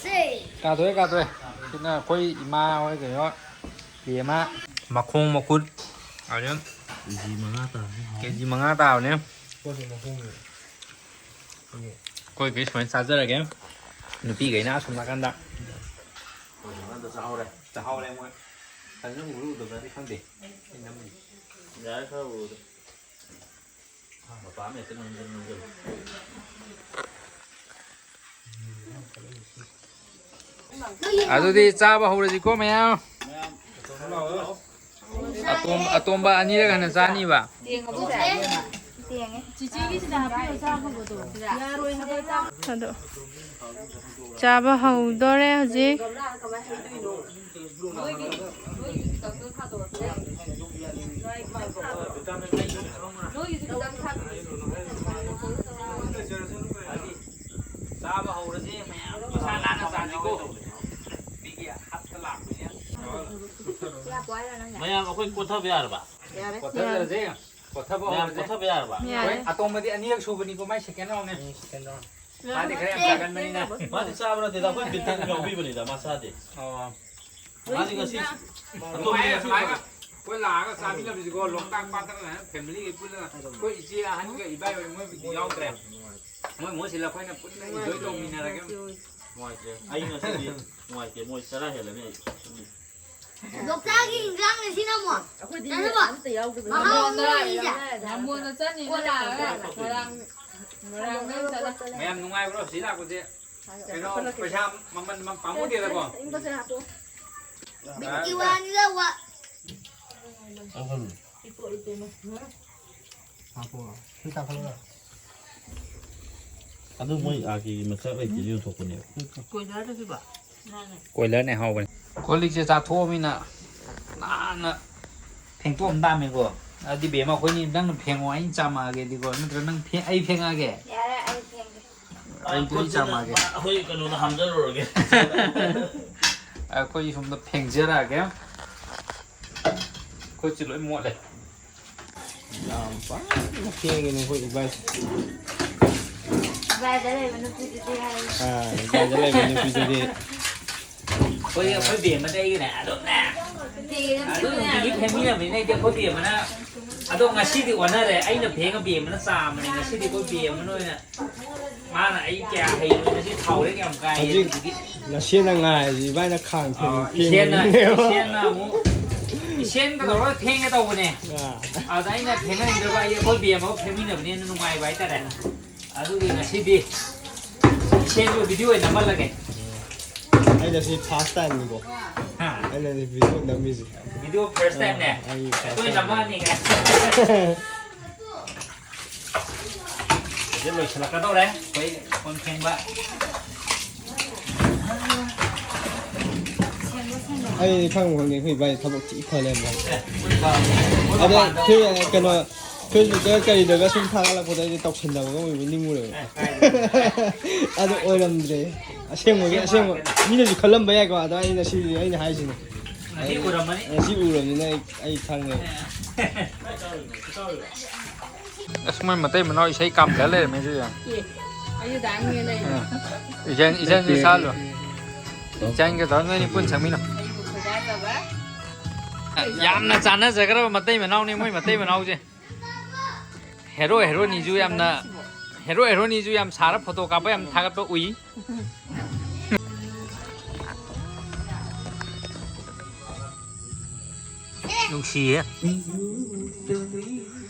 ꯁꯦ꯫ ꯀꯥꯊꯣꯛꯑꯦ, ꯀꯥꯊꯣꯛꯑꯦ꯫ ꯁꯤꯅ ꯑꯩꯈꯣꯏ ꯏꯃꯥ ꯍꯣꯏ ꯀꯩꯅꯣ, ꯕꯦꯝꯃ꯫ ꯃꯈꯣꯡ ꯃꯈꯨꯠ꯫ ꯑꯗꯨꯝ ꯀꯦ ꯖꯤ ꯃꯉꯥ ꯇꯥꯕꯅꯤ꯫ ꯀꯦ ꯖꯤ ꯃꯉꯥ ꯇꯥꯕꯅꯦ꯫ ꯑꯩꯈꯣꯏꯒꯤ ꯁꯨꯃꯥꯏꯅ ꯆꯥꯖꯔꯒꯦ꯫ ꯅꯨꯄꯤꯈꯩꯅ ꯑꯁꯣꯝ ꯅꯥꯀꯟꯗ꯫ ꯑꯩꯈꯣꯏ ꯁꯣꯝ ꯅꯥꯀꯟꯗ ꯆꯥꯍꯧꯔꯦ꯫ ꯆꯥꯍꯧꯔꯦ ꯃꯣꯏ꯫ ꯐꯖꯅ ꯎꯕ꯭ꯔꯥ ꯎꯗꯕ꯭ꯔꯗꯤ ꯈꯪꯗꯦ꯫ ꯑꯩ ꯅꯝꯃꯤꯅꯦ꯫ ꯌꯥꯔꯦ, ꯈꯔ ꯎꯔꯦ꯫ ꯑꯗꯨꯗꯤ ꯆꯥꯕ ꯍꯧꯔꯁꯤꯀꯣ, ꯃꯌꯥꯝ꯫ ꯑꯇꯣꯝ-, ꯑꯇꯣꯝꯕ ꯑꯅꯤꯔꯛ ꯍꯟꯅ ꯆꯥꯅꯤꯕ꯫ ꯆꯤꯆꯦꯒꯤꯁꯤꯗ ꯍꯥꯞꯄꯤꯌꯣ, ꯆꯥ ꯍꯧꯕꯗꯣ꯫ ꯌꯥꯔꯣꯏ ꯍꯥꯏꯕ, ꯆꯥ꯫ ꯑꯗꯣ ꯆꯥꯕ ꯍꯧꯗꯣꯔꯦ ꯍꯧꯖꯤꯛ꯫ ꯆꯥꯕ ꯍꯧꯔꯁꯦ ꯃꯌꯥꯝ, ꯃꯁꯥ ꯅꯥꯟꯅ ꯆꯥꯁꯤꯀꯣ꯫ ꯃꯤꯒꯤ ꯍꯠꯇ ꯂꯥꯛꯄꯅꯤꯅ꯫ ꯃꯌꯥꯝ ꯑꯩꯈꯣꯏ ꯀꯣꯠꯊꯕ ꯌꯥꯔꯕ? ꯀꯣꯠꯊꯖꯔꯁꯦ꯫ ꯀꯣꯠꯊꯕ ꯃꯌꯥꯝ ꯍꯧꯔꯁꯦ꯫ ꯀꯣꯠꯊꯕ ꯌꯥꯔꯕ? ꯌꯥꯔꯦ꯫ ꯍꯣꯏ, ꯑꯇꯣꯝꯕꯗꯤ ꯑꯅꯤꯔꯛ ꯁꯨꯕꯅꯤꯀꯣ, ꯃꯥꯏ second round ꯅꯦ꯫ ꯃꯥꯗꯤ ꯈꯔ ꯌꯥꯝ ꯆꯥꯒꯟꯕꯅꯤꯅ꯫ ꯃꯥꯗꯤ ꯆꯥꯕ ꯅꯠꯇꯦꯗ, ꯑꯩꯈꯣꯏ ꯕꯤꯠꯇ ꯌꯥꯎꯕꯤꯕꯅꯤꯗ, ꯃꯥ ꯆꯥꯗꯦ꯫ ꯑꯣ꯫ ꯃꯥꯗꯤ ꯉꯁꯤ ꯅꯨꯡꯉꯥꯏꯌꯦ, ꯁꯨꯃꯥꯏꯅ ꯑꯩꯈꯣꯏ ꯂꯥꯛꯑꯒ ꯆꯥꯃꯤꯟꯅꯕꯁꯤꯀꯣ, ꯂꯣꯛꯇꯥꯛ ꯄꯥꯠꯇꯒ ꯐꯦꯃꯤꯂꯤꯒꯤ ꯄꯨꯜꯂꯒ, ꯑꯩꯈꯣꯏ ꯏꯆꯦ ꯑꯍꯟꯒ ꯏꯕꯥꯏ ꯍꯣꯏ ꯃꯣꯏꯕꯨꯗꯤ ꯌꯥꯎꯗ꯭ꯔꯦ꯫ ꯃꯣꯏ ꯃꯣꯏ ꯁꯤꯜꯂ ꯑꯩꯈꯣꯏꯅ ꯄꯨꯟꯅ enjoy ꯇꯧꯃꯤꯟꯅꯔꯒꯦ꯫ ꯅꯨꯡꯉꯥꯏꯇꯦ, ꯑꯩ ꯉꯁꯤꯗꯤ ꯅꯨꯡꯉꯥꯏꯇꯦ, ꯃꯣꯏ ꯆꯔꯥ ꯍꯦꯜꯂꯅꯤ ꯑꯩ꯫ ꯂꯣꯛꯇꯥꯛꯀꯤ ꯏꯟꯖꯥꯡꯅꯦ ꯁꯤꯅ ꯑꯃꯨꯛ꯫ ꯑꯩꯈꯣꯏꯗꯤ ꯆꯥꯅꯕ? ꯑꯝꯇ ꯌꯥꯎꯗꯕꯅꯤ꯫ ꯃꯍꯥꯎ ꯑꯃ ꯂꯩꯔꯤꯁꯦ꯫ ꯅꯝꯕꯣꯜꯗ ꯆꯠꯅꯤꯅ ꯂꯥꯛꯑꯒ ꯃꯣꯏꯔꯥꯡ, ꯃꯣꯏꯔꯥꯡꯗ ꯑꯣꯏꯅ ꯆꯠꯂꯦ꯫ ꯃꯌꯥꯝ ꯅꯨꯡꯉꯥꯏꯕ꯭ꯔꯣ ꯁꯤ ꯂꯥꯛꯄꯁꯦ? ꯀꯩꯅꯣ, ꯄꯩꯁꯥ ꯃꯃꯜ ꯃ-, ꯄꯥꯝꯃꯨꯗꯦꯗꯀꯣ? ꯕꯤꯠꯀꯤ ꯋꯥꯅꯤꯗ ꯋꯥ꯫ ꯑꯗꯨ ꯃꯣꯏ ꯑꯥꯔ ꯀꯦꯒꯤ ꯃꯆꯥꯛ ꯂꯩꯇꯦ ꯌꯣꯟꯊꯣꯛꯄꯅꯦꯕ꯫ ꯀꯣꯏꯂꯔꯅꯦ ꯍꯥꯎꯕꯅꯦ꯫ ꯀꯣꯜ ꯂꯤꯛꯁꯦ ꯆꯥꯊꯣꯛꯑꯃꯤꯅ ꯅꯥꯟꯅ ꯐꯦꯡꯇꯣꯛꯑꯝ ꯇꯥꯕꯅꯤꯀꯣ꯫ ꯑꯗꯨꯗꯤ ꯕꯦꯝꯃ ꯑꯩꯈꯣꯏꯅꯤ ꯅꯪꯅ ꯐꯦꯡꯉꯣ ꯑꯩꯅ ꯆꯥꯝꯃꯛꯑꯒꯦꯗꯤꯀꯣ, ꯅꯠꯇ꯭ꯔꯒ ꯅꯪ ꯐꯦ-, ꯑꯩ ꯐꯦꯡꯉꯛꯑꯒꯦ? ꯌꯥꯔꯦ, ꯑꯩ ꯐꯦꯡꯒꯦ꯫ ꯑꯩ, ꯑꯩ ꯆꯥꯝꯃꯛꯑꯒꯦ꯫ ꯑꯩꯈꯣꯏ ꯀꯩꯅꯣꯗ ꯍꯥꯝꯖꯜꯂꯨꯔꯒꯦ꯫ ꯑꯩꯈꯣꯏ ꯁꯣꯝꯗ ꯐꯦꯡꯖꯔꯛꯑꯒꯦ꯫ ꯑꯩꯈꯣꯏ ꯆꯤ ꯂꯣꯏ ꯃꯣꯠꯂꯦ꯫ ꯌꯥꯝ ꯐꯖꯅ ꯐꯦꯡꯉꯤꯅꯦ ꯑꯩꯈꯣꯏ ꯏꯕꯥꯏ꯫ ꯏꯕꯥꯏꯗ ꯂꯩꯕ ꯅꯨꯄꯤꯗꯨꯗꯤ ꯍꯥꯏ꯫ ꯑꯥ, ꯏꯕꯥꯏꯗ ꯂꯩꯕ ꯅꯨꯄꯤꯗꯨꯗꯤ꯫ ꯑꯩꯈꯣꯏ, ꯑꯩꯈꯣꯏ ꯕꯦꯝꯃꯗꯤ ꯑꯩꯒꯤꯅꯦ ꯑꯗꯨꯝꯅꯦ꯫ ꯑꯗꯨꯝ ꯅꯨꯡꯇꯤꯒꯤ ꯐꯦꯡꯃꯤꯟꯅꯕꯅꯤꯅ ꯑꯩꯗꯤ ꯑꯩꯈꯣꯏ ꯕꯦꯝꯃꯅ꯫ ꯑꯗꯣ ꯉꯁꯤꯗꯤ ꯑꯣꯟꯅꯔꯦ, ꯑꯩꯅ ꯐꯦꯡꯉ ꯕꯦꯝꯃꯅ ꯆꯥꯝꯕꯅꯦ, ꯉꯁꯤꯗꯤ ꯑꯩꯈꯣꯏ ꯕꯦꯝꯃꯅ ꯑꯣꯏꯅ꯫ ꯃꯥꯅ ꯑꯩ ꯀꯌꯥ ꯍꯩꯔꯣꯏ, ꯉꯁꯤ ꯊꯥꯎꯔꯦꯛ ꯌꯥꯝ ꯀꯥꯏꯌꯦ ꯍꯧꯖꯤꯛ ꯑꯗꯨꯗꯨꯒꯤ꯫ ꯅꯁꯦꯟꯅ ꯉꯥꯏꯔꯤꯁꯦ ꯏꯕꯥꯏꯅ ꯈꯥꯡ ꯊꯦꯡ-, ꯑꯥ, ꯏꯁꯦꯟꯅ, ꯊꯦꯡꯕꯅꯦꯕ꯫ ꯏꯁꯦꯟꯅ ꯑꯃꯨꯛ, ꯏꯁꯦꯟꯒ ꯇꯧꯔꯒ ꯐꯦꯡꯒꯦ ꯇꯧꯕꯅꯦ꯫ ꯑꯥ꯫ ꯑꯗ ꯑꯩꯅ ꯊꯦꯡꯅꯅꯤꯡꯗ꯭ꯔꯕ, ꯑꯩ ꯑꯩꯈꯣꯏ ꯕꯦꯝ ꯑꯃ ꯐꯦꯃꯤꯂꯤꯅꯕꯅꯦꯅ ꯅꯨꯡꯉꯥꯏꯕ ꯍꯥꯏꯇꯥꯔꯦ꯫ ꯑꯗꯨꯒꯤ ꯉꯁꯤꯗꯤ ꯏꯆꯦꯁꯨ ꯚꯤꯗꯤꯑꯣ ꯑꯣꯏꯅ ꯅꯝꯍꯜꯂꯒꯦ꯫ ꯑꯩꯅ ꯁꯤ ꯐꯥꯔꯁ ꯇꯥꯏꯝꯅꯤꯀꯣ꯫ ꯍꯥ? ꯑꯩꯅ ꯁꯤ ꯚꯤꯗꯤꯑꯣ ꯅꯝꯃꯤꯁꯦ꯫ ꯚꯤꯗꯤꯑꯣ ꯐꯥꯔꯁ ꯇꯥꯏꯝꯅꯦ꯫ ꯑꯩ ꯐꯥꯔꯁ ꯑꯩꯈꯣꯏ ꯇꯥꯏꯝ꯫ ꯅꯝꯃꯛꯑꯅꯤ꯫ ꯁꯤꯗ ꯂꯣꯏꯁꯤꯜꯂꯛꯀꯗꯧꯔꯦ ꯑꯩꯈꯣꯏ ꯀꯣꯟ ꯐꯦꯡꯕ꯫ ꯑꯩ ꯈꯪꯕꯨ ꯈꯪꯗꯦ, ꯑꯩꯈꯣꯏ ꯏꯕꯥꯏ ꯊꯕꯛ ꯊꯤ ꯐ ꯂꯩꯔꯝꯃꯦ꯫ ꯑꯗ ꯀꯩꯅꯣ, ꯐꯦꯁꯕꯨꯛꯇ ꯀꯔꯤꯗꯒ ꯁꯨꯝ ꯊꯥꯒꯠꯂꯛꯄꯗ ꯑꯩꯗꯤ ꯇꯧꯁꯟꯅꯕꯒ ꯑꯣꯏꯕ ꯅꯤꯡꯉꯨꯔꯦꯕ꯫ ꯑꯗꯨ ꯑꯣꯏꯔꯝꯗ꯭ꯔꯦ꯫ ꯑꯁꯦꯡꯕꯒꯤ, ꯑꯁꯦꯡꯕ ꯃꯤꯅꯁꯨ ꯈꯜꯂꯝꯕ ꯌꯥꯏꯀꯣ꯫ ꯑꯗꯣ ꯑꯩ ꯉꯁꯤꯗꯤ ꯑꯩꯅ ꯍꯥꯏꯁꯤꯅꯤ꯫ ꯉꯁꯤ ꯎꯔꯝꯃꯅꯤ꯫ ꯉꯁꯤ ꯎꯔꯕꯅꯤꯅ ꯑꯩ, ꯑꯩ ꯈꯪꯉꯦ꯫ ꯑꯁ, ꯃꯣꯏ ꯃꯇꯩ ꯃꯅꯥꯎ ꯏꯁꯩ ꯀꯥꯝꯊ ꯂꯩꯔꯝꯃꯦ ꯁꯤꯗ꯫ ꯑꯦ, ꯑꯩꯁꯨ ꯗꯥꯟꯁ ꯌꯦꯡ ꯂꯩꯔꯦ꯫ ꯎꯝ꯫ ꯏꯆꯟ, ꯏꯆꯟꯁꯨ ꯁꯥꯍꯜꯂꯣ꯫ ꯏꯆꯟꯒ ꯇꯧꯔ ꯅꯣꯏꯅꯤ ꯄꯨꯟ ꯁꯛꯃꯤꯟꯅꯧ꯫ ꯑꯩꯕꯨ ꯈꯣꯏꯗꯥꯖꯕ꯫ ꯌꯥꯝꯅ ꯆꯥꯟꯅꯖꯈ꯭ꯔꯕ ꯃꯇꯩ ꯃꯅꯥꯎꯅꯤ ꯃꯣꯏ ꯃꯇꯩ ꯃꯅꯥꯎꯁꯦ꯫ ꯍꯦꯔꯣ ꯍꯦꯔꯣꯅꯤꯁꯨ ꯌꯥꯝꯅ, ꯍꯦꯔꯣ ꯍꯦꯔꯣꯅꯤꯁꯨ ꯌꯥꯝ ꯁꯥꯔ ꯐꯣꯇꯣ ꯀꯥꯞꯄ ꯌꯥꯝ ꯊꯥꯒꯠꯄ ꯎꯏ꯫ ꯅꯨꯡꯁꯤꯌꯦ꯫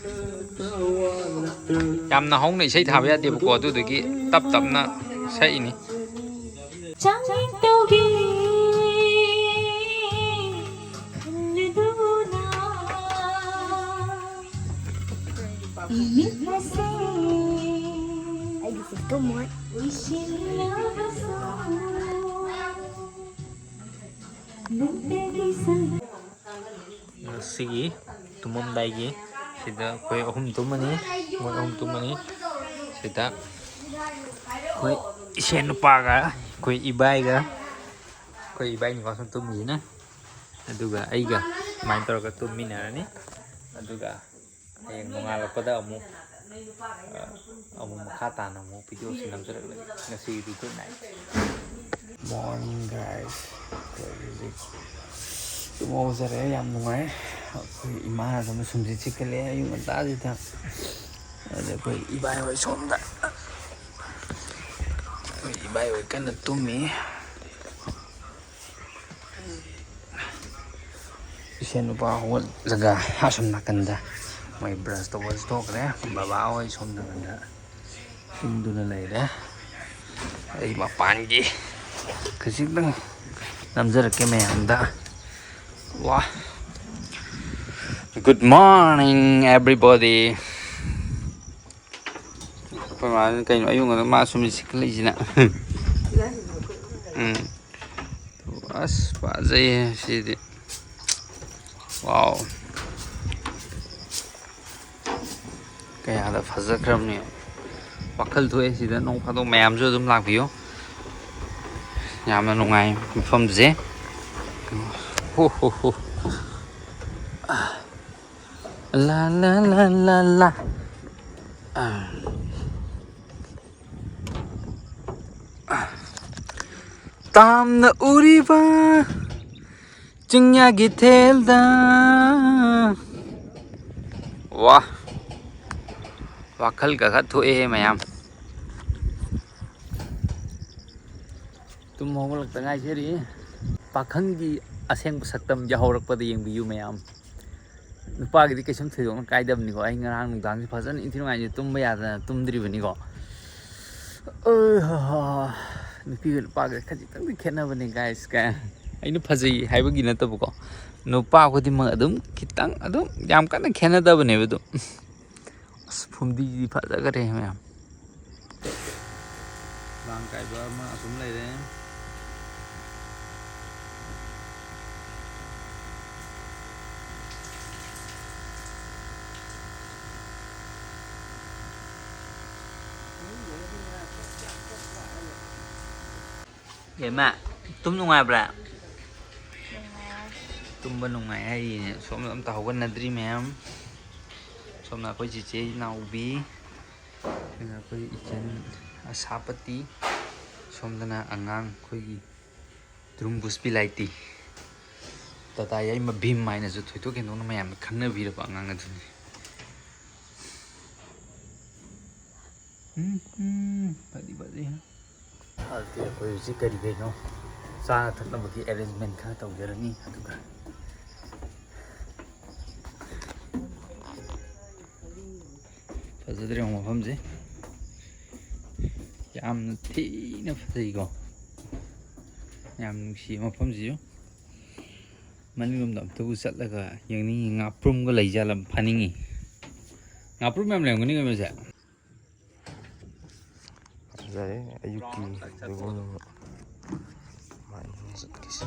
ꯌꯥꯝꯅ ꯍꯧꯅ ꯏꯁꯩ ꯊꯥꯕ ꯌꯥꯗꯦꯕꯀꯣ, ꯑꯗꯨꯗꯨꯒꯤ ꯇꯞ ꯇꯞꯅ ꯁꯛꯏꯅꯤ꯫ ꯆꯥꯡꯌꯦꯡ ꯇꯧꯒꯦ ꯈꯜꯂꯗꯨꯅ ꯏꯃꯤꯠ ꯑꯁꯦ ꯑꯩꯒꯤ ꯁꯤꯁꯇꯔ ꯃꯣꯏ ꯎꯏꯁꯤꯜꯂꯕꯁꯨ ꯅꯪꯇꯒꯤ ꯁꯟ ꯉꯁꯤꯒꯤ ꯇꯨꯝꯃꯝꯗꯥꯏꯒꯤ ꯁꯤꯗ ꯑꯩꯈꯣꯏ ꯑꯍꯨꯝ ꯇꯨꯝꯃꯅꯤ, ꯃꯣꯏ ꯑꯍꯨꯝ ꯇꯨꯝꯃꯅꯤ꯫ ꯁꯤꯗ ꯑꯩꯈꯣꯏ ꯏꯁꯦꯟ ꯅꯨꯄꯥꯒ ꯑꯩꯈꯣꯏ ꯏꯕꯥꯏꯒ, ꯑꯩꯈꯣꯏ ꯏꯕꯥꯏꯅꯤꯀꯣ ꯁꯨꯝ ꯇꯨꯝꯃꯤꯁꯤꯅ꯫ ꯑꯗꯨꯒ ꯑꯩꯒ ꯁꯨꯃꯥꯏꯅ ꯇꯧꯔꯒ ꯇꯨꯝꯃꯤꯟꯅꯔꯅꯤ꯫ ꯑꯗꯨꯒ ꯍꯌꯦꯡ ꯅꯣꯡꯉꯥꯜꯂꯛꯄꯗ ꯑꯃꯨꯛ, ꯑ, ꯑꯃꯨꯛ ꯃꯈꯥ ꯇꯥꯅ ꯑꯃꯨꯛ ꯚꯤꯗꯤꯑꯣꯁꯤ ꯅꯝꯖꯔꯛꯂꯒꯦ꯫ ꯉꯁꯤꯒꯤꯗꯤ ꯒꯨꯗ ꯅꯥꯏꯠ꯫ Morning, guys. ꯑꯩꯈꯣꯏ ꯍꯧꯖꯤꯛ ꯇꯨꯝꯍꯧꯖꯔꯦ, ꯌꯥꯝ ꯅꯨꯡꯉꯥꯏ꯫ ꯑꯩꯈꯣꯏ ꯏꯃꯥꯅ ꯁꯣꯝꯗ ꯁꯨꯝꯁꯤꯠ ꯁꯤꯠꯀꯠꯂꯦ ꯑꯌꯨꯛ ꯉꯟꯇꯥꯁꯤꯗ꯫ ꯑꯗ ꯑꯩꯈꯣꯏ ꯏꯕꯥꯏ ꯍꯣꯏ ꯁꯣꯝꯗ, ꯑꯩꯈꯣꯏ ꯏꯕꯥꯏ ꯍꯣꯏ ꯀꯟꯅ ꯇꯨꯝꯃꯤ꯫ ꯏꯁꯦꯟ ꯅꯨꯄꯥ ꯍꯧꯒꯠꯂꯒ ꯑꯁꯣꯝ ꯅꯥꯀꯟꯗ ꯃꯣꯏ ꯕ꯭ꯔꯁ ꯇꯧꯕꯁꯨ ꯊꯣꯛꯈ꯭ꯔꯦ꯫ ꯕꯕꯥ ꯍꯣꯏ ꯁꯣꯝꯗ ꯀꯥꯟꯗ ꯏꯪꯗꯨꯅ ꯂꯩꯔꯦ꯫ ꯑꯩ ꯃꯄꯥꯟꯒꯤ ꯈꯖꯤꯛꯇꯪ ꯅꯝꯖꯔꯛꯀꯦ ꯃꯌꯥꯝꯗ꯫ ꯋꯥ꯫ Good morning, everybody. ꯑꯩꯈꯣꯏ ꯃꯥꯅ ꯀꯩꯅꯣ ꯑꯌꯨꯛ ꯉꯟꯇꯥ ꯃꯥ ꯁꯨꯝ ꯆꯤꯛꯈꯠꯂꯛꯏꯁꯤꯅ꯫ ꯎꯝ꯫ ꯑꯁ, ꯐꯖꯩꯍꯦ ꯁꯤꯗꯤ꯫ ꯋꯥꯎ꯫ ꯀꯌꯥꯗ ꯐꯖꯈ꯭ꯔꯕꯅꯤ꯫ ꯋꯥꯈꯜ ꯊꯣꯛꯑꯦ ꯁꯤꯗ꯫ ꯅꯣꯡ ꯐꯥꯗꯣꯛ ꯃꯌꯥꯝꯁꯨ ꯑꯗꯨꯝ ꯂꯥꯛꯄꯤꯌꯨ꯫ ꯌꯥꯝꯅ ꯅꯨꯡꯉꯥꯏ ꯃꯐꯝꯁꯦ꯫ ꯍꯣ, ꯍꯣ, ꯍꯣ꯫ ꯂꯥ, ꯂꯥ, ꯂꯥ, ꯂꯥ, ꯂꯥ꯫ ꯑꯥ꯫ ꯇꯥꯝꯅ ꯎꯔꯤꯕ ꯆꯤꯡꯌꯥꯒꯤ ꯊꯦꯜꯗ꯫ ꯋꯥ꯫ ꯋꯥꯈꯜꯒ ꯈꯔ ꯊꯣꯛꯑꯦꯍꯦ ꯃꯌꯥꯝ꯫ ꯇꯨꯝ ꯍꯧꯒꯠꯂꯛꯇ ꯉꯥꯏꯖꯔꯤ꯫ ꯄꯥꯈꯪꯒꯤ ꯑꯁꯦꯡꯕ ꯁꯛꯇꯝ ꯌꯥꯍꯧꯔꯛꯄꯗ ꯌꯦꯡꯕꯤꯌꯨ ꯃꯌꯥꯝ꯫ ꯅꯨꯄꯥꯒꯤꯗꯤ ꯀꯩꯁꯨꯝ ꯊꯣꯏꯗꯣꯛꯅ ꯀꯥꯏꯗꯕꯅꯤꯀꯣ꯫ ꯑꯩ ꯉꯔꯥꯡ ꯅꯨꯡꯗꯥꯡꯁꯦ ꯐꯖꯅ ꯏꯪꯊꯤ ꯅꯨꯡꯉꯥꯏꯅ ꯇꯨꯝꯕ ꯌꯥꯗꯅ ꯇꯨꯝꯗ꯭ꯔꯤꯕꯅꯤꯀꯣ꯫ ꯑꯩ ꯍꯥ ꯍꯥ꯫ ꯅꯨꯄꯤꯒ ꯅꯨꯄꯥꯒ ꯈꯖꯤꯛꯇꯪꯗꯤ ꯈꯦꯠꯅꯕꯅꯦ guys꯫ ꯀꯥꯏ ꯑꯩꯅ ꯐꯖꯩ ꯍꯥꯏꯕꯒꯤ ꯅꯠꯇꯕꯀꯣ꯫ ꯅꯨꯄꯥ ꯈꯨꯗꯤꯡꯃꯛ ꯑꯗꯨꯝ ꯈꯤꯇꯪ ꯑꯗꯨꯝ ꯌꯥꯝ ꯀꯟꯅ ꯈꯦꯠꯅꯗꯕꯅꯦꯕ ꯑꯗꯨꯝ꯫ ꯑꯁ, ꯐꯨꯝꯗꯤꯁꯤꯗꯤ ꯐꯖꯈ꯭ꯔꯦ ꯃꯌꯥꯝ꯫ ꯂꯥꯡ ꯀꯥꯏꯕ ꯑꯃ ꯑꯁꯨꯝ ꯂꯩꯔꯦ꯫ ꯏꯃꯥ, ꯇꯨꯝ ꯅꯨꯡꯉꯥꯏꯕ꯭ꯔꯥ? ꯇꯨꯝꯕ ꯅꯨꯡꯉꯥꯏ ꯍꯥꯏꯔꯤꯅꯦ꯫ ꯁꯣꯝꯗ ꯑꯝꯇ ꯍꯧꯒꯠꯅꯗ꯭ꯔꯤ ꯃꯌꯥꯝ꯫ ꯁꯣꯝꯅ ꯑꯩꯈꯣꯏ ꯆꯤꯆꯦ ꯏꯅꯥꯎꯕꯤ, ꯑꯗꯨꯅ ꯑꯩꯈꯣꯏ ꯏꯆꯟ ꯑꯁꯥꯄꯇꯤ, ꯁꯣꯝꯗꯅ ꯑꯉꯥꯡ ꯑꯩꯈꯣꯏꯒꯤ ꯇ꯭ꯔꯨꯝꯕꯨꯁ ꯄꯤꯂꯥꯏꯇꯤ꯫ ꯇꯇꯥ ꯌꯥꯏꯃ ꯚꯤꯝ ꯍꯥꯏꯅꯁꯨ ꯊꯣꯏꯗꯣꯛ ꯍꯦꯟꯗꯣꯛꯅ ꯃꯌꯥꯝꯅ ꯈꯪꯅꯕꯤꯔꯕ ꯑꯉꯥꯡ ꯑꯗꯨꯅꯤ꯫ ꯎꯝ, ꯎꯝ, ꯐꯗꯤ ꯐꯖꯩ꯫ ꯑꯗꯨꯗꯤ ꯑꯩꯈꯣꯏ ꯍꯧꯖꯤꯛ ꯀꯔꯤ ꯀꯩꯅꯣ ꯆꯥꯅ ꯊꯛꯅꯕꯒꯤ arrangement ꯈꯔ ꯇꯧꯖꯔꯅꯤ꯫ ꯑꯗꯨꯒ ꯐꯖꯗ꯭ꯔꯦ ꯃꯐꯝꯁꯦ꯫ ꯌꯥꯝꯅ ꯊꯤꯅ ꯐꯖꯩꯀꯣ꯫ ꯌꯥꯝ ꯅꯨꯡꯁꯤ ꯃꯐꯝꯁꯤꯁꯨ꯫ ꯃꯅꯤꯡꯂꯣꯝꯗ ꯑꯝꯇꯕꯨ ꯆꯠꯂꯒ ꯌꯦꯡꯅꯤꯡꯉꯤ꯫ ꯉꯥꯄ꯭ꯔꯨꯝꯒ ꯂꯩꯖꯥꯠꯂ ꯐꯥꯅꯤꯡꯉꯤ꯫ ꯉꯥꯄ꯭ꯔꯨꯝ ꯌꯥꯝ ꯂꯩꯔꯝꯒꯅꯤ ꯀꯩꯅꯣꯁꯦ꯫ ꯐꯖꯔꯦ ꯑꯌꯨꯛꯀꯤ ꯂꯩꯕꯝ꯫ ꯃꯥꯏ ꯆꯠꯈꯤꯁꯤ꯫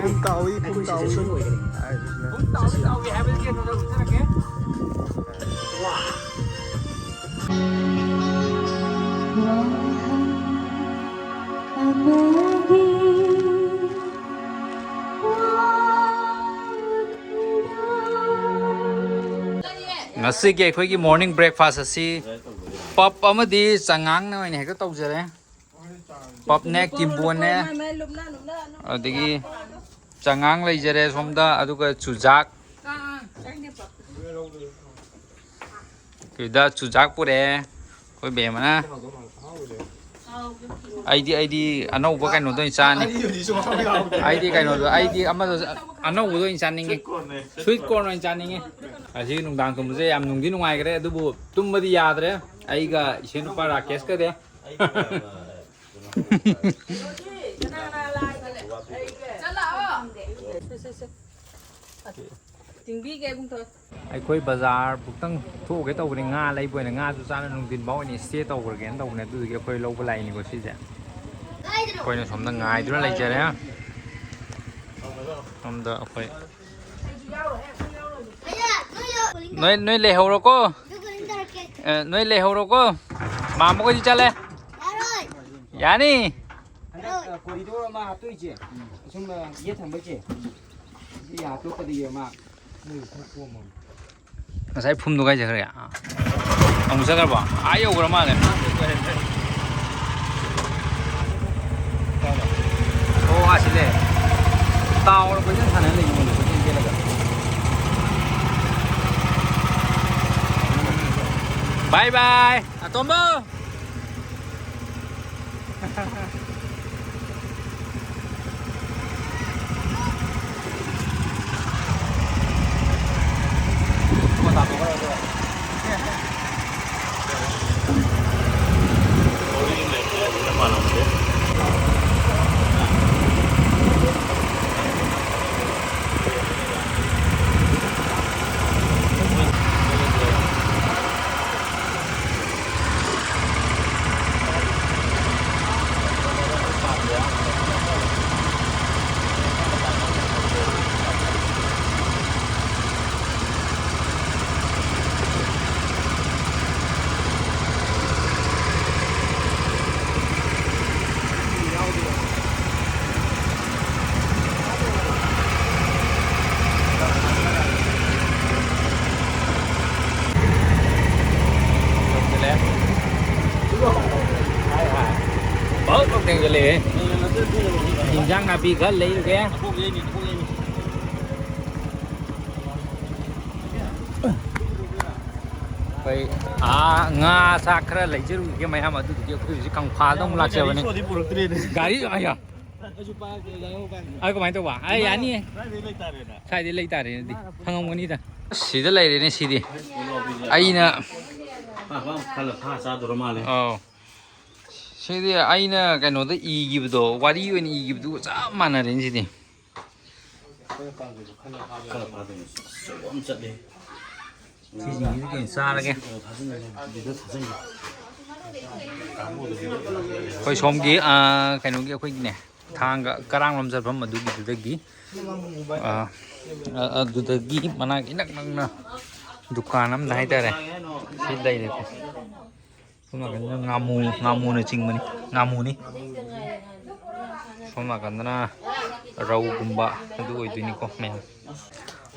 ꯄꯨꯡ ꯇꯥꯎꯏ, ꯄꯨꯡ ꯇꯥꯎꯏ꯫ ꯄꯨꯡ ꯇꯥꯎꯏ ꯇꯥꯎꯏ ꯍꯥꯏꯕꯁꯤ ꯀꯩꯅꯣꯗ ꯎꯠꯆꯔꯛꯀꯦ꯫ ꯉꯁꯤꯒꯤ ꯑꯩꯈꯣꯏꯒꯤ morning breakfast ꯑꯁꯤ ꯄꯞ ꯑꯃꯗꯤ ꯆꯉꯥꯡꯅ ꯑꯣꯏꯅ ꯍꯦꯛꯇ ꯇꯧꯖꯔꯦ꯫ ꯄꯞꯅꯦ, ꯀꯤꯝꯕꯣꯟꯅꯦ, ꯑꯗꯒꯤ ꯆꯉꯥꯡ ꯂꯩꯖꯔꯦ ꯁꯣꯝꯗ, ꯑꯗꯨꯒ ꯆꯨꯖꯥꯛ꯫ ꯁꯤꯗ ꯆꯨꯖꯥꯛ ꯄꯨꯔꯛꯑꯦ ꯑꯩꯈꯣꯏ ꯕꯦꯝꯃꯅ꯫ ꯑꯩꯗꯤ, ꯑꯩꯗꯤ ꯑꯅꯧꯕ ꯀꯩꯅꯣꯗꯣ ꯑꯣꯏꯅ ꯆꯥꯅꯤ꯫ ꯑꯩꯗꯤ ꯀꯩꯅꯣꯗꯣ, ꯑꯩꯗꯤ ꯑꯃꯗꯣ, ꯑꯅꯧꯕꯗꯣ ꯑꯣꯏꯅ ꯆꯥꯅꯤꯡꯉꯤ꯫ Sweet corn ꯑꯣꯏꯅ ꯆꯥꯅꯤꯡꯉꯤ꯫ ꯑꯁꯤ ꯅꯨꯡꯗꯥꯡ ꯇꯨꯝꯕꯁꯦ ꯌꯥꯝ ꯅꯨꯡꯗꯤ ꯅꯨꯡꯉꯥꯏꯈ꯭ꯔꯦ, ꯑꯗꯨꯕꯨ ꯇꯨꯝꯕꯗꯤ ꯌꯥꯗ꯭ꯔꯦ꯫ ꯑꯩꯒ ꯏꯁꯦꯟ ꯅꯨꯄꯥ ꯔꯥꯀꯦꯁꯀꯗꯤ꯫ ꯇꯤꯡꯕꯤꯒꯦ ꯏꯕꯨꯡꯊꯣꯏ꯫ ꯑꯩꯈꯣꯏ ꯕꯖꯥꯔ ꯕꯨꯛꯇꯪ ꯊꯣꯛꯎꯒꯦ ꯇꯧꯕꯅꯤ, ꯉꯥ ꯂꯩꯕ ꯑꯣꯏꯅ, ꯉꯥꯁꯨ ꯆꯥꯅ ꯅꯨꯡꯊꯤꯟ ꯐꯥꯎ ꯑꯣꯏꯅ stay ꯇꯧꯈ꯭ꯔꯒꯦꯅ ꯇꯧꯕꯅꯦ꯫ ꯑꯗꯨꯗꯨꯒꯤ ꯑꯩꯈꯣꯏ ꯂꯧꯕ ꯂꯥꯛꯏꯅꯤꯀꯣ ꯁꯤꯁꯦ꯫ ꯑꯩꯈꯣꯏꯅ ꯁꯣꯝꯗ ꯉꯥꯏꯗꯨꯅ ꯂꯩꯖꯔꯦ꯫ ꯁꯣꯝꯗ ꯑꯩꯈꯣꯏ ꯅꯣꯏ, ꯅꯣꯏ ꯂꯩꯍꯧꯔꯣꯀꯣ꯫ ꯑꯦ, ꯅꯣꯏ ꯂꯩꯍꯧꯔꯣꯀꯣ꯫ ꯃꯥꯝꯃ ꯈꯣꯏꯗꯤ ꯆꯠꯂꯦ꯫ ꯌꯥꯅꯤ꯫ ꯍꯟꯗꯛ, ꯑ, corridor ꯑꯃ ꯍꯥꯞꯇꯣꯛꯏꯁꯦ, ꯑꯁꯨꯝ, ꯑ, ꯌꯦꯠ ꯊꯪꯕꯩꯁꯦ, ꯁꯤ ꯍꯥꯞꯇꯣꯛꯄꯗꯒꯤ ꯑꯃ ꯃꯣꯏ ꯈꯔ ꯀꯣꯝꯃꯕꯅꯤ꯫ ꯉꯁꯥꯏ ꯐꯨꯝꯗꯣ ꯀꯥꯏ ꯆꯠꯈ꯭ꯔꯒꯦ? ꯑꯃꯨꯛ ꯆꯠꯈ꯭ꯔꯕꯣ? ꯑꯥ ꯌꯧꯈ꯭ꯔ ꯃꯥꯜꯂꯦ꯫ ꯑꯣ, ꯑꯥ ꯁꯤ ꯂꯩ꯫ ꯇꯥꯎꯔ ꯀꯣꯏꯆꯦꯟ ꯁꯥꯟꯅ ꯂꯩ, ꯃꯣꯏꯅ ꯀꯣꯏꯆꯦꯟ ꯆꯦꯜꯂꯒ꯫ Bye bye, ꯑꯇꯣꯝꯕ꯫ ꯏꯟꯖꯥꯡ ꯅꯥꯄꯤ ꯈꯔ ꯂꯩꯔꯨꯒꯦ꯫ ꯑꯩꯈꯣꯏ, ꯑꯥ, ꯉꯥ ꯆꯥꯛ ꯈꯔ ꯂꯩꯖꯔꯨꯒꯦ ꯃꯌꯥꯝ, ꯑꯗꯨꯗꯨꯒꯤ ꯑꯩꯈꯣꯏ ꯍꯧꯖꯤꯛ ꯀꯪꯐꯥꯜꯗ ꯑꯃꯨꯛ ꯂꯥꯛꯆꯕꯅꯤ꯫ ꯒꯥꯔꯤ ꯁꯣꯗꯤ ꯄꯨꯔꯛꯇ꯭ꯔꯦꯅꯦ꯫ ꯒꯥꯔꯤ, ꯑꯌꯥ꯫ ꯑꯩꯁꯨ ꯄꯥꯏꯔꯛꯇ꯭ꯔꯦ, ꯂꯥꯏꯍꯧ ꯀꯥꯟꯗ꯫ ꯑꯗꯨ ꯀꯃꯥꯏꯅ ꯇꯧꯕ? ꯑꯩ ꯌꯥꯅꯤꯌꯦ꯫ ꯀꯥꯏꯗꯩ ꯂꯩꯇꯥꯔꯦꯅ? ꯁ꯭ꯋꯥꯏꯗꯩ ꯂꯩꯇꯥꯔꯦꯅꯗꯤ ꯈꯪꯉꯝꯒꯅꯤꯗ꯫ ꯑꯁ, ꯁꯤꯗ ꯂꯩꯔꯦꯅꯦ ꯁꯤꯗꯤ꯫ ꯑꯩꯅ ꯄꯥꯛ ꯄꯥꯛ ꯈꯜꯂ ꯐꯥ ꯆꯥꯗꯣꯔ ꯃꯥꯜꯂꯦ꯫ ꯑꯧ꯫ ꯁꯤꯗꯤ ꯑꯩꯅ ꯀꯩꯅꯣꯗ ꯏꯈꯤꯕꯗꯣ, ꯋꯥꯔꯤ ꯑꯣꯏꯅ ꯏꯈꯤꯕꯗꯨꯒ ꯆꯞ ꯃꯥꯟꯅꯔꯦꯅꯦ ꯁꯤꯗꯤ꯫ ꯈꯔ ꯐꯥꯗꯣꯏꯅꯦ꯫ ꯑꯆꯧꯕ ꯑꯃ ꯆꯠꯂꯦ꯫ ꯁꯤꯁꯤꯡꯁꯤꯗꯤ ꯀꯩꯅꯣ ꯆꯥꯔꯒꯦ꯫ ꯑꯗꯨꯗ ꯊꯥꯖꯤꯟꯒꯦ꯫ ꯑꯩꯈꯣꯏ ꯁꯣꯝꯒꯤ, ꯑꯥ, ꯀꯩꯅꯣꯒꯤ ꯑꯩꯈꯣꯏꯒꯤꯅꯦ, ꯊꯥꯡꯒ ꯀꯔꯥꯡꯂꯣꯝ ꯆꯠꯐꯝ ꯑꯗꯨꯒꯤꯗꯨꯗꯒꯤ, ꯑ, ꯑ, ꯑꯗꯨꯗꯒꯤ ꯃꯅꯥꯛ ꯏꯅꯛ ꯅꯛꯅ ꯗꯨꯀꯥꯟ ꯑꯝꯗ ꯍꯥꯏꯇꯥꯔꯦ, ꯁꯤ ꯂꯩꯔꯦꯀꯣ꯫ ꯁꯣꯝ ꯅꯥꯀꯟꯗꯅ ꯉꯥꯃꯨ, ꯉꯥꯃꯨꯅ ꯆꯤꯡꯕꯅꯤ, ꯉꯥꯃꯨꯅꯤ꯫ ꯁꯣꯝ ꯅꯥꯀꯟꯗꯅ ꯔꯧꯒꯨꯝꯕ ꯑꯗꯨ ꯑꯣꯏꯗꯣꯏꯅꯤꯀꯣ ꯃꯌꯥꯝ꯫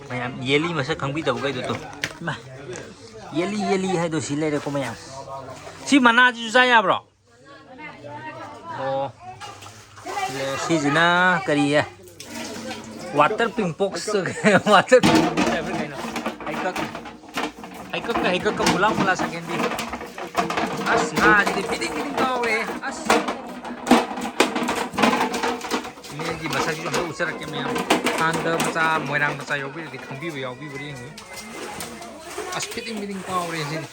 ꯃꯌꯥꯝ ꯌꯦꯜꯂꯤ ꯃꯁꯛ ꯈꯪꯕꯤꯗꯕꯈꯩꯗꯣ ꯇꯨ꯫ ꯏꯃꯥ, ꯌꯦꯜꯂꯤ, ꯌꯦꯜꯂꯤ ꯍꯥꯏꯗꯣ ꯁꯤ ꯂꯩꯔꯦꯀꯣ ꯃꯌꯥꯝ꯫ ꯁꯤ ꯃꯅꯥꯁꯤꯁꯨ ꯆꯥ ꯌꯥꯕ꯭ꯔꯣ? ꯑꯣ꯫ ꯁꯤꯁꯤꯅ ꯀꯔꯤ? Water ping pox, water ping pox ꯍꯥꯏꯕ꯭ꯔꯥ ꯀꯩꯅꯣ? ꯍꯩꯀꯛ, ꯍꯩꯀꯛꯀ, ꯍꯩꯀꯛꯀ ꯃꯨꯂꯥ ꯃꯨꯂꯥ ꯁꯀꯦꯟꯗꯤ꯫ ꯑꯁ, ꯉꯥꯁꯤꯗꯤ ꯐꯤꯗꯤꯡ ꯐꯤꯗꯤꯡ ꯀꯥꯎꯔꯦ꯫ ꯑꯁ꯫ ꯃꯤꯒꯤ ꯃꯁꯛꯁꯨ ꯑꯝꯇ ꯎꯠꯆꯔꯛꯀꯦ ꯃꯌꯥꯝ꯫ ꯊꯥꯡꯒ ꯃꯆꯥ, ꯃꯣꯏꯔꯥꯡ ꯃꯆꯥ ꯌꯥꯎꯕꯤꯔꯗꯤ ꯈꯪꯕꯤꯕ ꯌꯥꯎꯕꯤꯕ꯭ꯔꯥ ꯌꯦꯡꯉꯨ꯫ ꯑꯁ, ꯐꯤꯗꯤꯡ ꯐꯤꯗꯤꯡ ꯀꯥꯎꯔꯦ ꯁꯤꯗꯤ꯫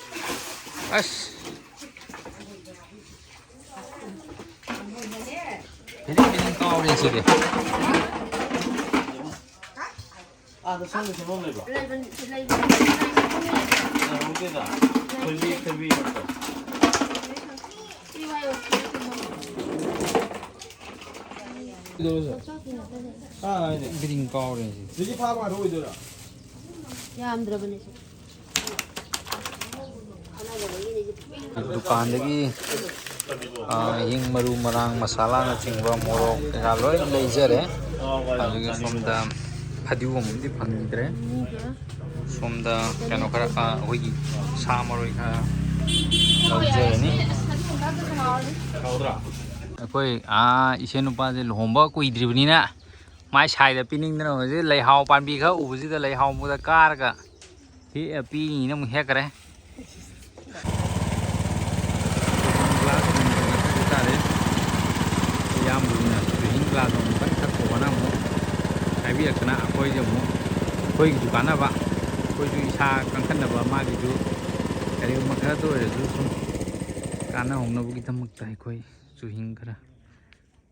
ꯑꯁ꯫ ꯐꯤꯗꯤꯡ ꯐꯤꯗꯤꯡ ꯀꯥꯎꯔꯦ ꯁꯤꯗꯤ꯫ ꯑꯥꯗ ꯁꯣꯝꯗ ꯁꯦꯝꯐꯝ ꯂꯩꯕ꯭ꯔꯣ? ꯂꯩꯕꯅꯤ, ꯂꯩꯕꯅꯤ꯫ ꯂꯩꯍꯧꯗꯦꯗ꯫ ꯊꯣꯏꯕꯤ, ꯊꯣꯏꯕꯤ ꯅꯠꯇ꯭ꯔꯣ? ꯀꯩꯗꯧꯔꯒꯦ? ꯑꯥ, ꯍꯥꯏꯅꯦ꯫ ꯐꯤꯗꯤꯡ ꯀꯥꯎꯔꯦ ꯁꯤꯗꯤ꯫ ꯑꯗꯨꯗꯤ ꯐꯥꯕ ꯉꯥꯛꯇ ꯑꯣꯏꯗꯣꯏꯔꯣ? ꯌꯥꯝꯗ꯭ꯔꯕꯅꯦ ꯁꯤ꯫ ꯗꯨꯀꯥꯟꯗꯒꯤ, ꯑ, ꯍꯤꯡ, ꯃꯔꯨ ꯃꯔꯥꯡ, ꯃꯁꯥꯂꯥꯅꯆꯤꯡꯕ, ꯃꯣꯔꯣꯛ ꯀꯩꯀꯥ ꯂꯣꯏ ꯂꯩꯖꯔꯦ꯫ ꯑꯗꯨꯒ ꯁꯣꯝꯗ ꯐꯗꯤꯒꯣꯝ ꯑꯃꯗꯤ ꯐꯪꯗ꯭ꯔꯦ꯫ ꯁꯣꯝꯗ ꯀꯩꯅꯣ ꯈꯔ, ꯑ, ꯑꯩꯈꯣꯏꯒꯤ ꯁꯥ ꯃꯔꯣꯏ ꯈꯔ ꯂꯧꯖꯔꯅꯤ꯫ ꯑꯩꯈꯣꯏ, ꯑ, ꯏꯆꯦ ꯅꯨꯄꯥꯁꯦ ꯂꯨꯍꯣꯡꯕ ꯀꯨꯏꯗ꯭ꯔꯤꯕꯅꯤꯅ ꯃꯥꯏ ꯁꯥꯏꯗ ꯄꯤꯅꯤꯡꯗꯅ ꯍꯧꯖꯤꯛ ꯂꯩꯍꯥꯎ ꯄꯥꯝꯕꯤ ꯈꯔ ꯎꯕꯁꯤꯗ ꯂꯩꯍꯥꯎ ꯃꯨꯗ ꯀꯥꯔꯒ ꯍꯦꯛꯑ ꯄꯤꯅꯤꯅ ꯑꯃꯨꯛ ꯍꯦꯛꯈ꯭ꯔꯦ꯫ ꯒ꯭ꯂꯥꯁ ꯑꯃꯃꯝ ꯍꯥꯏꯇꯥꯔꯦ꯫ ꯏꯌꯥꯝꯕꯗꯨꯅ ꯆꯨꯍꯤꯡ ꯒ꯭ꯂꯥꯁ ꯑꯃꯃꯝꯇꯪ ꯊꯛꯈꯣꯅ ꯑꯃꯨꯛ ꯍꯥꯏꯕꯤꯔꯛꯇꯅ ꯑꯩꯈꯣꯏꯁꯦ ꯑꯃꯨꯛ, ꯑꯩꯈꯣꯏꯒꯤꯁꯨ ꯀꯥꯟꯅꯕ, ꯑꯩꯈꯣꯏꯁꯨ ꯏꯁꯥ ꯀꯟꯈꯠꯅꯕ, ꯃꯥꯒꯤꯁꯨ ꯀꯔꯤꯒꯨꯝꯕ ꯈꯔꯗ ꯑꯣꯏꯔꯁꯨ ꯁꯨꯝ ꯀꯥꯟꯅꯍꯧꯅꯕꯒꯤꯗꯃꯛꯇ ꯑꯩꯈꯣꯏ ꯆꯨꯍꯤꯡ ꯈꯔ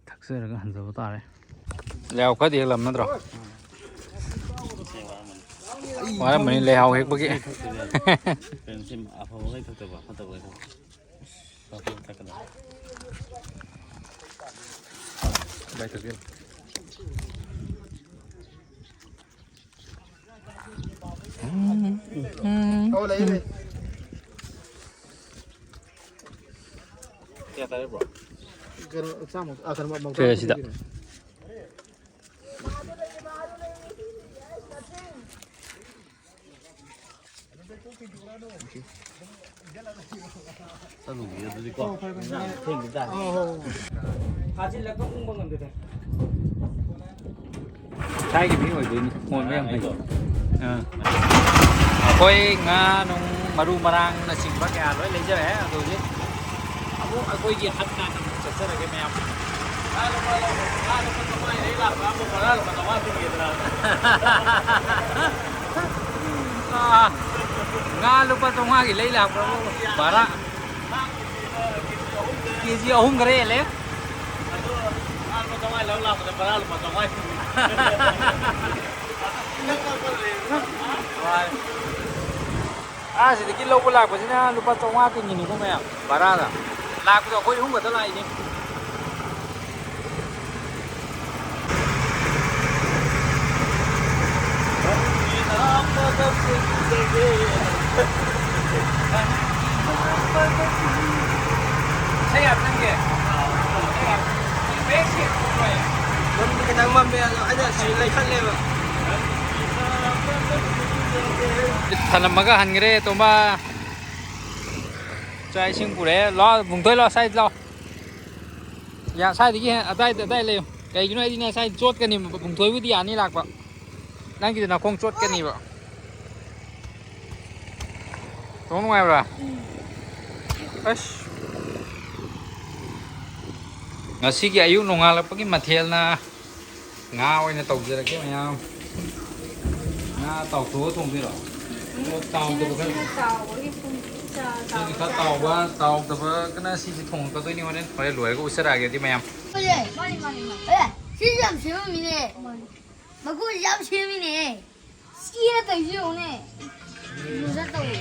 ꯊꯛꯆꯔꯒ ꯍꯟꯖꯕ ꯇꯥꯔꯦ꯫ ꯂꯩꯍꯥꯎ ꯈꯔꯗꯤ ꯍꯦꯛꯂꯝ ꯅꯠꯇ꯭ꯔꯣ? ꯋꯥꯔꯝꯃꯅꯤ ꯂꯩꯍꯥꯎ ꯍꯦꯛꯄꯒꯤ꯫ ꯀꯩꯅꯣ ꯁꯤ ꯑꯐꯕꯈꯩ ꯊꯛꯇꯕ, ꯐꯠꯇꯕꯈꯩ ꯊꯛꯇꯕ꯫ ꯑꯐꯕ ꯊꯛꯀꯗꯕ꯫ ꯑꯣ, ꯂꯩ, ꯂꯩ꯫ ꯀꯌꯥ ꯇꯥꯔꯦ, ꯕ꯭ꯔꯣ? ꯀꯩꯅꯣ, ꯆꯥꯝꯃ, ꯑ, ꯀꯩꯅꯣ, ꯃꯧꯗ꯭ꯔꯥ ꯁꯤꯗ꯫ ꯆꯠꯂꯨꯒꯦ ꯑꯗꯨꯗꯤꯀꯣ꯫ ꯊꯦꯡꯗꯤ ꯇꯥꯔꯦ꯫ ꯐꯥꯖꯤꯜꯂꯒ ꯎꯪꯕ ꯉꯝꯗꯦꯗ꯫ ꯁꯥꯏꯒꯤ ꯃꯤ ꯑꯣꯏꯗꯣꯏꯅꯤ꯫ ꯃꯣꯟ ꯃꯌꯥꯝ ꯍꯩ꯫ ꯑꯥ꯫ ꯑꯩꯈꯣꯏ ꯉꯥ ꯅꯨꯡ ꯃꯔꯨ ꯃꯔꯥꯡꯅꯆꯤꯡꯕ ꯀꯌꯥ ꯂꯣꯏ ꯂꯩꯖꯔꯦ꯫ ꯑꯗꯨ ꯍꯧꯖꯤꯛ ꯑꯃꯨꯛ ꯑꯩꯈꯣꯏꯒꯤ ꯍꯠ ꯅꯥꯀꯟꯗ ꯆꯠꯆꯔꯒꯦ ꯃꯌꯥꯝ꯫ ꯉꯥ ꯂꯨꯄꯥ ꯂꯧ-, ꯉꯥ ꯂꯨꯄꯥ ꯆꯥꯝꯃꯉꯥ ꯂꯩ ꯂꯥꯛꯄ ꯑꯃ ꯕꯣꯔꯥ ꯂꯨꯄꯥ ꯆꯥꯝꯃꯉꯥ ꯄꯤꯒꯦꯗꯅ꯫ ꯑꯥ, ꯉꯥ ꯂꯨꯄꯥ ꯆꯥꯝꯃꯉꯥꯒꯤ ꯂꯩ ꯂꯥꯛꯄ꯭ꯔꯣ? ꯚꯔꯥ꯫ ꯀꯦꯖꯤ ꯑꯍꯨꯝ ꯈꯔ ꯍꯦꯜꯂꯦ꯫ ꯉꯥ ꯂꯨꯄꯥ ꯆꯥꯝꯃꯉꯥ ꯂꯧ ꯂꯥꯛꯄꯗ ꯚꯔꯥ ꯂꯨꯄꯥ ꯆꯥꯝꯃꯉꯥ ꯄꯤꯒꯦ꯫ ꯍꯣꯏ꯫ ꯑꯥ, ꯁꯤꯗꯒꯤ ꯂꯧꯕ ꯂꯥꯛꯄꯁꯤꯅ ꯂꯨꯄꯥ ꯆꯥꯝꯃꯉꯥ ꯇꯤꯡꯉꯤꯅꯤꯀꯣ ꯃꯌꯥꯝ, ꯚꯔꯥꯗ꯫ ꯂꯥꯛꯄꯗꯣ ꯑꯩꯈꯣꯏ ꯑꯍꯨꯝ ꯈꯛꯇ ꯂꯥꯛꯏꯅꯦ꯫ ꯏꯁꯩ ꯌꯥꯝ ꯆꯪꯒꯦ꯫ ꯏꯁꯩ ꯌꯥꯝ ꯆꯪꯒꯦ꯫ ꯂꯝꯗꯤ ꯈꯤꯇꯪ ꯃꯝꯃꯦ, ꯑꯗꯣ ꯑꯩꯅ ꯁꯤ ꯂꯩꯈꯠꯂꯦꯕ꯫ ꯊꯅꯝꯃꯒ ꯍꯟꯈ꯭ꯔꯦ, ꯇꯣꯝꯕ꯫ ꯆꯥꯛ ꯏꯁꯤꯡ ꯄꯨꯔꯛꯑꯦ꯫ ꯂꯥꯛꯑꯣ, ꯕꯨꯡꯊꯣꯏ, ꯂꯥꯛꯑꯣ, ꯁꯥꯏꯗ ꯂꯥꯛꯑꯣ꯫ ꯌꯥ, ꯁꯥꯏꯗꯒꯤ ꯍꯦ-, ꯑꯗꯥꯏꯗ, ꯑꯗꯥꯏ ꯂꯩꯌꯨ꯫ ꯀꯩꯒꯤꯅꯣ ꯍꯥꯏꯗꯤ ꯅꯪ ꯁꯥꯏꯗ ꯆꯣꯠꯀꯅꯤ, ꯕꯨꯡꯊꯣꯏꯕꯨꯗꯤ ꯌꯥꯅꯤ ꯂꯥꯛꯄ꯫ ꯅꯪꯒꯤꯗꯨ ꯅꯈꯣꯡ ꯆꯣꯠꯀꯅꯤꯕ꯫ ꯇꯣꯡ ꯅꯨꯡꯉꯥꯏꯕ꯭ꯔꯥ? ꯑꯁ꯫ ꯉꯁꯤꯒꯤ ꯑꯌꯨꯛ ꯅꯣꯡꯉꯥꯜꯂꯛꯄꯒꯤ ꯃꯊꯦꯜꯅ ꯉꯥ ꯑꯣꯏꯅ ꯇꯧꯖꯔꯒꯦ ꯃꯌꯥꯝ꯫ ꯉꯥ ꯇꯥꯎꯊꯣꯛꯑ ꯊꯣꯡꯗꯣꯏꯔꯣ? ꯑꯣ, ꯇꯥꯎꯗꯕ ꯈꯔ꯫ ꯁꯤꯅ ꯇꯥꯎꯕꯒꯤ ꯄꯨꯡ ꯆꯥ-, ꯁꯤꯅ ꯈꯔ ꯇꯥꯎꯕ, ꯇꯥꯎꯗꯕꯒꯅ ꯁꯤꯁꯦ ꯊꯣꯡꯉꯛꯀꯗꯣꯏꯅꯤ ꯍꯣꯔꯦꯟ꯫ ꯍꯣꯔꯦꯟ ꯂꯣꯏꯔꯒ ꯎꯠꯆꯔꯛꯑꯒꯦ ꯑꯗꯨꯗꯤ ꯃꯌꯥꯝ꯫ ꯃꯥꯅꯤ, ꯃꯥꯅꯤ, ꯃꯥꯅꯤ꯫ ꯑꯦ, ꯁꯤꯁꯨ ꯌꯥꯝ ꯁꯦꯝꯃꯝꯃꯤꯅꯦ꯫ ꯃꯒꯨꯟꯁꯨ ꯌꯥꯝ ꯁꯦꯝꯃꯤꯅꯦ꯫ ꯁꯤꯅ ꯇꯧꯔꯤꯁꯦ ꯌꯦꯡꯉꯨꯅꯦ꯫ ꯌꯨꯖꯔ ꯇꯧꯔꯤ꯫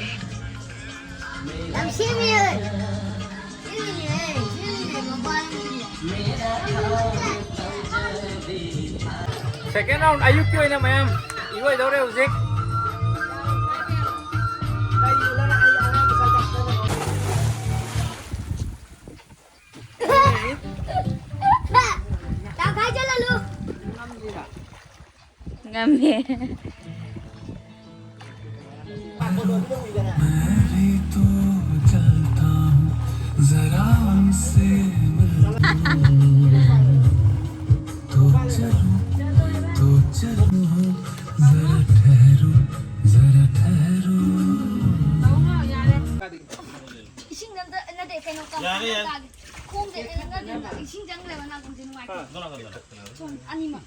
ꯌꯥꯝ ꯁꯦꯝꯃꯤꯍꯦ꯫ ꯁꯦꯝꯃꯤꯅꯦꯍꯦ꯫ ꯁꯦꯝꯃꯤꯅꯦ ꯃꯄꯥꯅꯤꯅꯦ꯫ Second round ꯑꯌꯨꯛꯀꯤ ꯑꯣꯏꯅ ꯃꯌꯥꯝ ꯏꯔꯣꯏꯗꯧꯔꯦ ꯍꯧꯖꯤꯛ꯫ ꯇꯪꯈꯥꯏ ꯆꯠꯂꯜꯂꯨ꯫ ꯉꯝꯃꯦ꯫ मैं भी तो चलता हूँ, जरा उनसे मिलता हूँ। तो चलो, तो चलो, जरा ठहरो, जरा ठहरो। ꯏꯁꯤꯡ ꯑꯝꯇ ꯅꯠꯇꯦ, ꯀꯩꯅꯣ ꯌꯥꯔꯦ, ꯌꯥꯔꯦ꯫ ꯈꯣꯡꯁꯦ ꯏꯁꯤꯡ ꯆꯪꯈ꯭ꯔꯦꯕ ꯅꯥꯀꯣꯡꯁꯦ ꯅꯨꯡꯉꯥꯏꯇꯦ꯫ ꯁꯣꯝ ꯑꯅꯤꯃꯛ꯫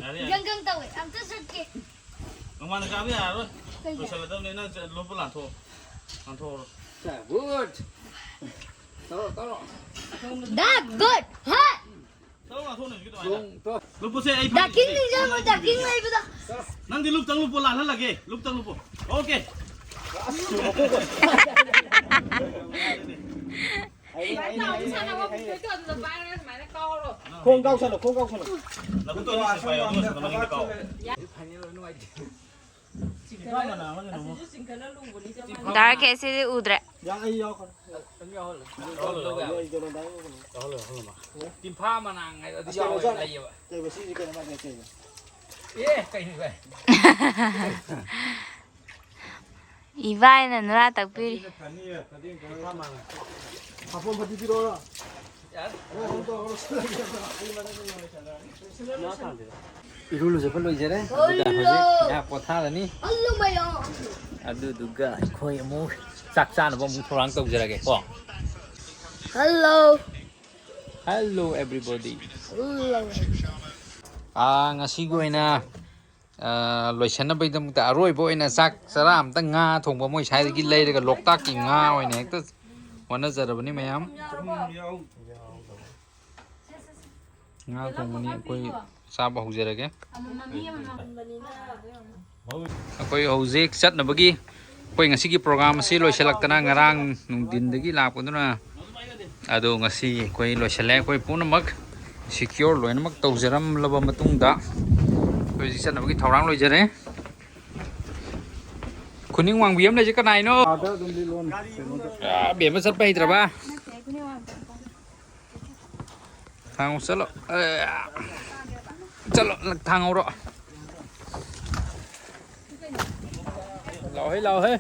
ꯌꯥꯔꯦ, ꯌꯥꯔꯦ꯫ ꯒꯪ ꯒꯪ ꯇꯧꯋꯦ꯫ ꯑꯝꯇ ꯆꯠꯀꯦ꯫ ꯃꯃꯥꯟꯗ ꯀꯥꯕ ꯌꯥꯔꯔꯣꯏ꯫ ꯀꯩꯒꯤ? ꯂꯣꯏꯁꯜꯂꯗꯕꯅꯤ꯫ ꯅꯪ ꯆ-, ꯂꯨꯞꯄ ꯂꯥꯟꯊꯣꯛꯑꯣ꯫ ꯂꯥꯟꯊꯣꯛꯑꯣ꯫ ꯒꯨꯗ꯫ ꯇꯧꯔꯣ, ꯇꯧꯔꯣ꯫ That good. ꯍꯥ? ꯇꯧꯔꯣ, ꯂꯥꯟꯊꯣꯛꯑꯣ ꯍꯧꯖꯤꯛꯀꯤ ꯑꯗꯨꯃꯥꯏꯅ꯫ ꯇꯣꯡ, ꯇꯣ꯫ ꯂꯨꯞꯄꯁꯦ ꯑꯩ ꯗꯥꯀꯤꯡ ꯐꯥꯒꯤ ꯅꯤꯡꯁꯤꯡꯉꯣ, ꯗꯥꯀꯤꯡ ꯂꯩꯕꯗꯣ꯫ ꯅꯪꯗꯤ ꯂꯨꯞꯇꯪ ꯂꯨꯞꯄꯣ, ꯂꯥꯜꯍꯜꯂꯒꯦ꯫ ꯂꯨꯞꯇꯪ ꯂꯨꯞꯄꯣ꯫ ꯑꯣꯀꯦ꯫ ꯑꯁ, ꯆꯨꯝꯃꯛꯄ꯫ ꯈꯣꯡ ꯀꯥꯎꯁꯜꯂꯣ, ꯈꯣꯡ ꯀꯥꯎꯁꯜꯂꯣ꯫ ꯅꯈꯨꯠꯇꯣ ꯑꯅꯤꯁꯦ ꯄꯥꯏꯌꯣ, ꯑꯗꯨꯒ ꯁꯤꯗ ꯃꯅꯤꯡꯗ ꯀꯥꯎ꯫ ꯗꯥꯏꯔꯦꯛ ꯁꯤꯗꯤ ꯎꯗ꯭ꯔꯦ꯫ ꯌꯥ, ꯑꯩ ꯌꯥꯎꯈ꯭ꯔꯦ꯫ ꯇꯤꯝꯐꯥ ꯃꯅꯥꯡ ꯍꯥꯏꯗꯣ ꯑꯗꯨ ꯌꯥꯎꯋꯦ, ꯂꯩꯌꯦꯕ꯫ ꯀꯩꯕ, ꯁꯤꯁꯦ ꯀꯩꯅꯣ ꯃꯥꯟꯅꯩ, ꯀꯩꯕ? ꯑꯦ, ꯀꯩꯅꯣ ꯚꯥꯏ? ꯏꯕꯥꯏꯅ ꯅꯨꯔꯥ ꯇꯛꯄꯤꯔꯤ꯫ ꯐꯅꯤꯌꯦ, ꯐꯗꯤ ꯐꯅꯤ꯫ ꯍꯥꯐꯝ ꯐꯗꯤ ꯄꯤꯔꯛꯑꯣꯔꯣ? ꯌꯥꯔꯦ꯫ ꯏꯔꯨ ꯂꯨꯖꯕ ꯂꯣꯏꯖꯔꯦ꯫ ꯑꯗꯨꯒ ꯍꯧꯖꯤꯛ ꯉꯥꯏꯍꯥꯛ ꯄꯣꯊꯥꯔꯅꯤ꯫ ꯍꯜꯂꯣ ꯃꯌꯥꯝ꯫ ꯑꯗꯨꯗꯨꯒ ꯑꯩꯈꯣꯏ ꯑꯃꯨꯛ ꯆꯥꯛ ꯆꯥꯅꯕ ꯑꯃꯨꯛ ꯊꯧꯔꯥꯡ ꯇꯧꯖꯔꯒꯦꯀꯣ꯫ ꯍꯜꯂꯣ꯫ Hello everybody꯫ ꯍꯜꯂꯣ꯫ ꯑꯥ, ꯉꯁꯤꯒꯤ ꯑꯣꯏꯅ, ꯑꯥ, ꯂꯣꯏꯁꯟꯅꯕꯒꯤꯗꯃꯛꯇ ꯑꯔꯣꯏꯕ ꯑꯣꯏꯅ ꯆꯥꯛ ꯆꯔꯥ ꯑꯃꯇꯪ, ꯉꯥ ꯊꯣꯡꯕ ꯃꯣꯏ ꯁ꯭ꯋꯥꯏꯗꯒꯤ ꯂꯩꯔꯒ, ꯂꯣꯛꯇꯥꯛꯀꯤ ꯉꯥ ꯑꯣꯏꯅ ꯍꯦꯛꯇ ꯍꯣꯠꯅꯖꯔꯕꯅꯤ ꯃꯌꯥꯝ꯫ ꯉꯥ ꯊꯣꯡꯕꯅꯤ, ꯑꯩꯈꯣꯏ ꯆꯥꯕ ꯍꯧꯖꯔꯒꯦ꯫ ꯑꯩꯈꯣꯏ ꯍꯧꯖꯤꯛ ꯆꯠꯅꯕꯒꯤ ꯑꯩꯈꯣꯏ ꯉꯁꯤꯒꯤ ꯄ꯭ꯔꯣꯒ꯭ꯔꯥꯝ ꯑꯁꯤ ꯂꯣꯏꯁꯤꯜꯂꯛꯇꯅ, ꯉꯔꯥꯡ ꯅꯨꯡꯊꯤꯟꯗꯒꯤ ꯂꯥꯛꯄꯗꯨꯅ, ꯑꯗꯣ ꯉꯁꯤ ꯑꯩꯈꯣꯏ ꯂꯣꯏꯁꯤꯜꯂꯦ꯫ ꯑꯩꯈꯣꯏ ꯄꯨꯝꯅꯃꯛ ꯁꯤꯀ꯭ꯌꯣꯔ ꯂꯣꯏꯅꯃꯛ ꯇꯧꯖꯔꯝꯂꯕ ꯃꯇꯨꯡꯗ, ꯑꯩꯈꯣꯏ ꯍꯧꯖꯤꯛ ꯆꯠꯅꯕꯒꯤ ꯊꯧꯔꯥꯡ ꯂꯣꯏꯖꯔꯦ꯫ ꯈꯨꯅꯤꯡ ꯋꯥꯡꯕꯤ ꯑꯃ ꯂꯩꯁꯦ ꯀꯅꯥꯏꯅꯣ? ꯑꯥꯗ ꯑꯗꯨꯝ ꯂꯤꯠꯂꯣꯅꯦ, ꯀꯩꯅꯣꯗ꯫ ꯑꯥ, ꯕꯦꯝꯃ ꯆꯠꯄ ꯍꯩꯇ꯭ꯔꯕ? ꯊꯥꯡꯉꯧ ꯆꯠꯂꯣ꯫ ꯑꯦ, ꯆꯠꯂꯣ, ꯊꯥꯡꯉꯧꯔꯣ꯫ ꯂꯥꯎꯍꯦ, ꯂꯥꯎꯍꯦ꯫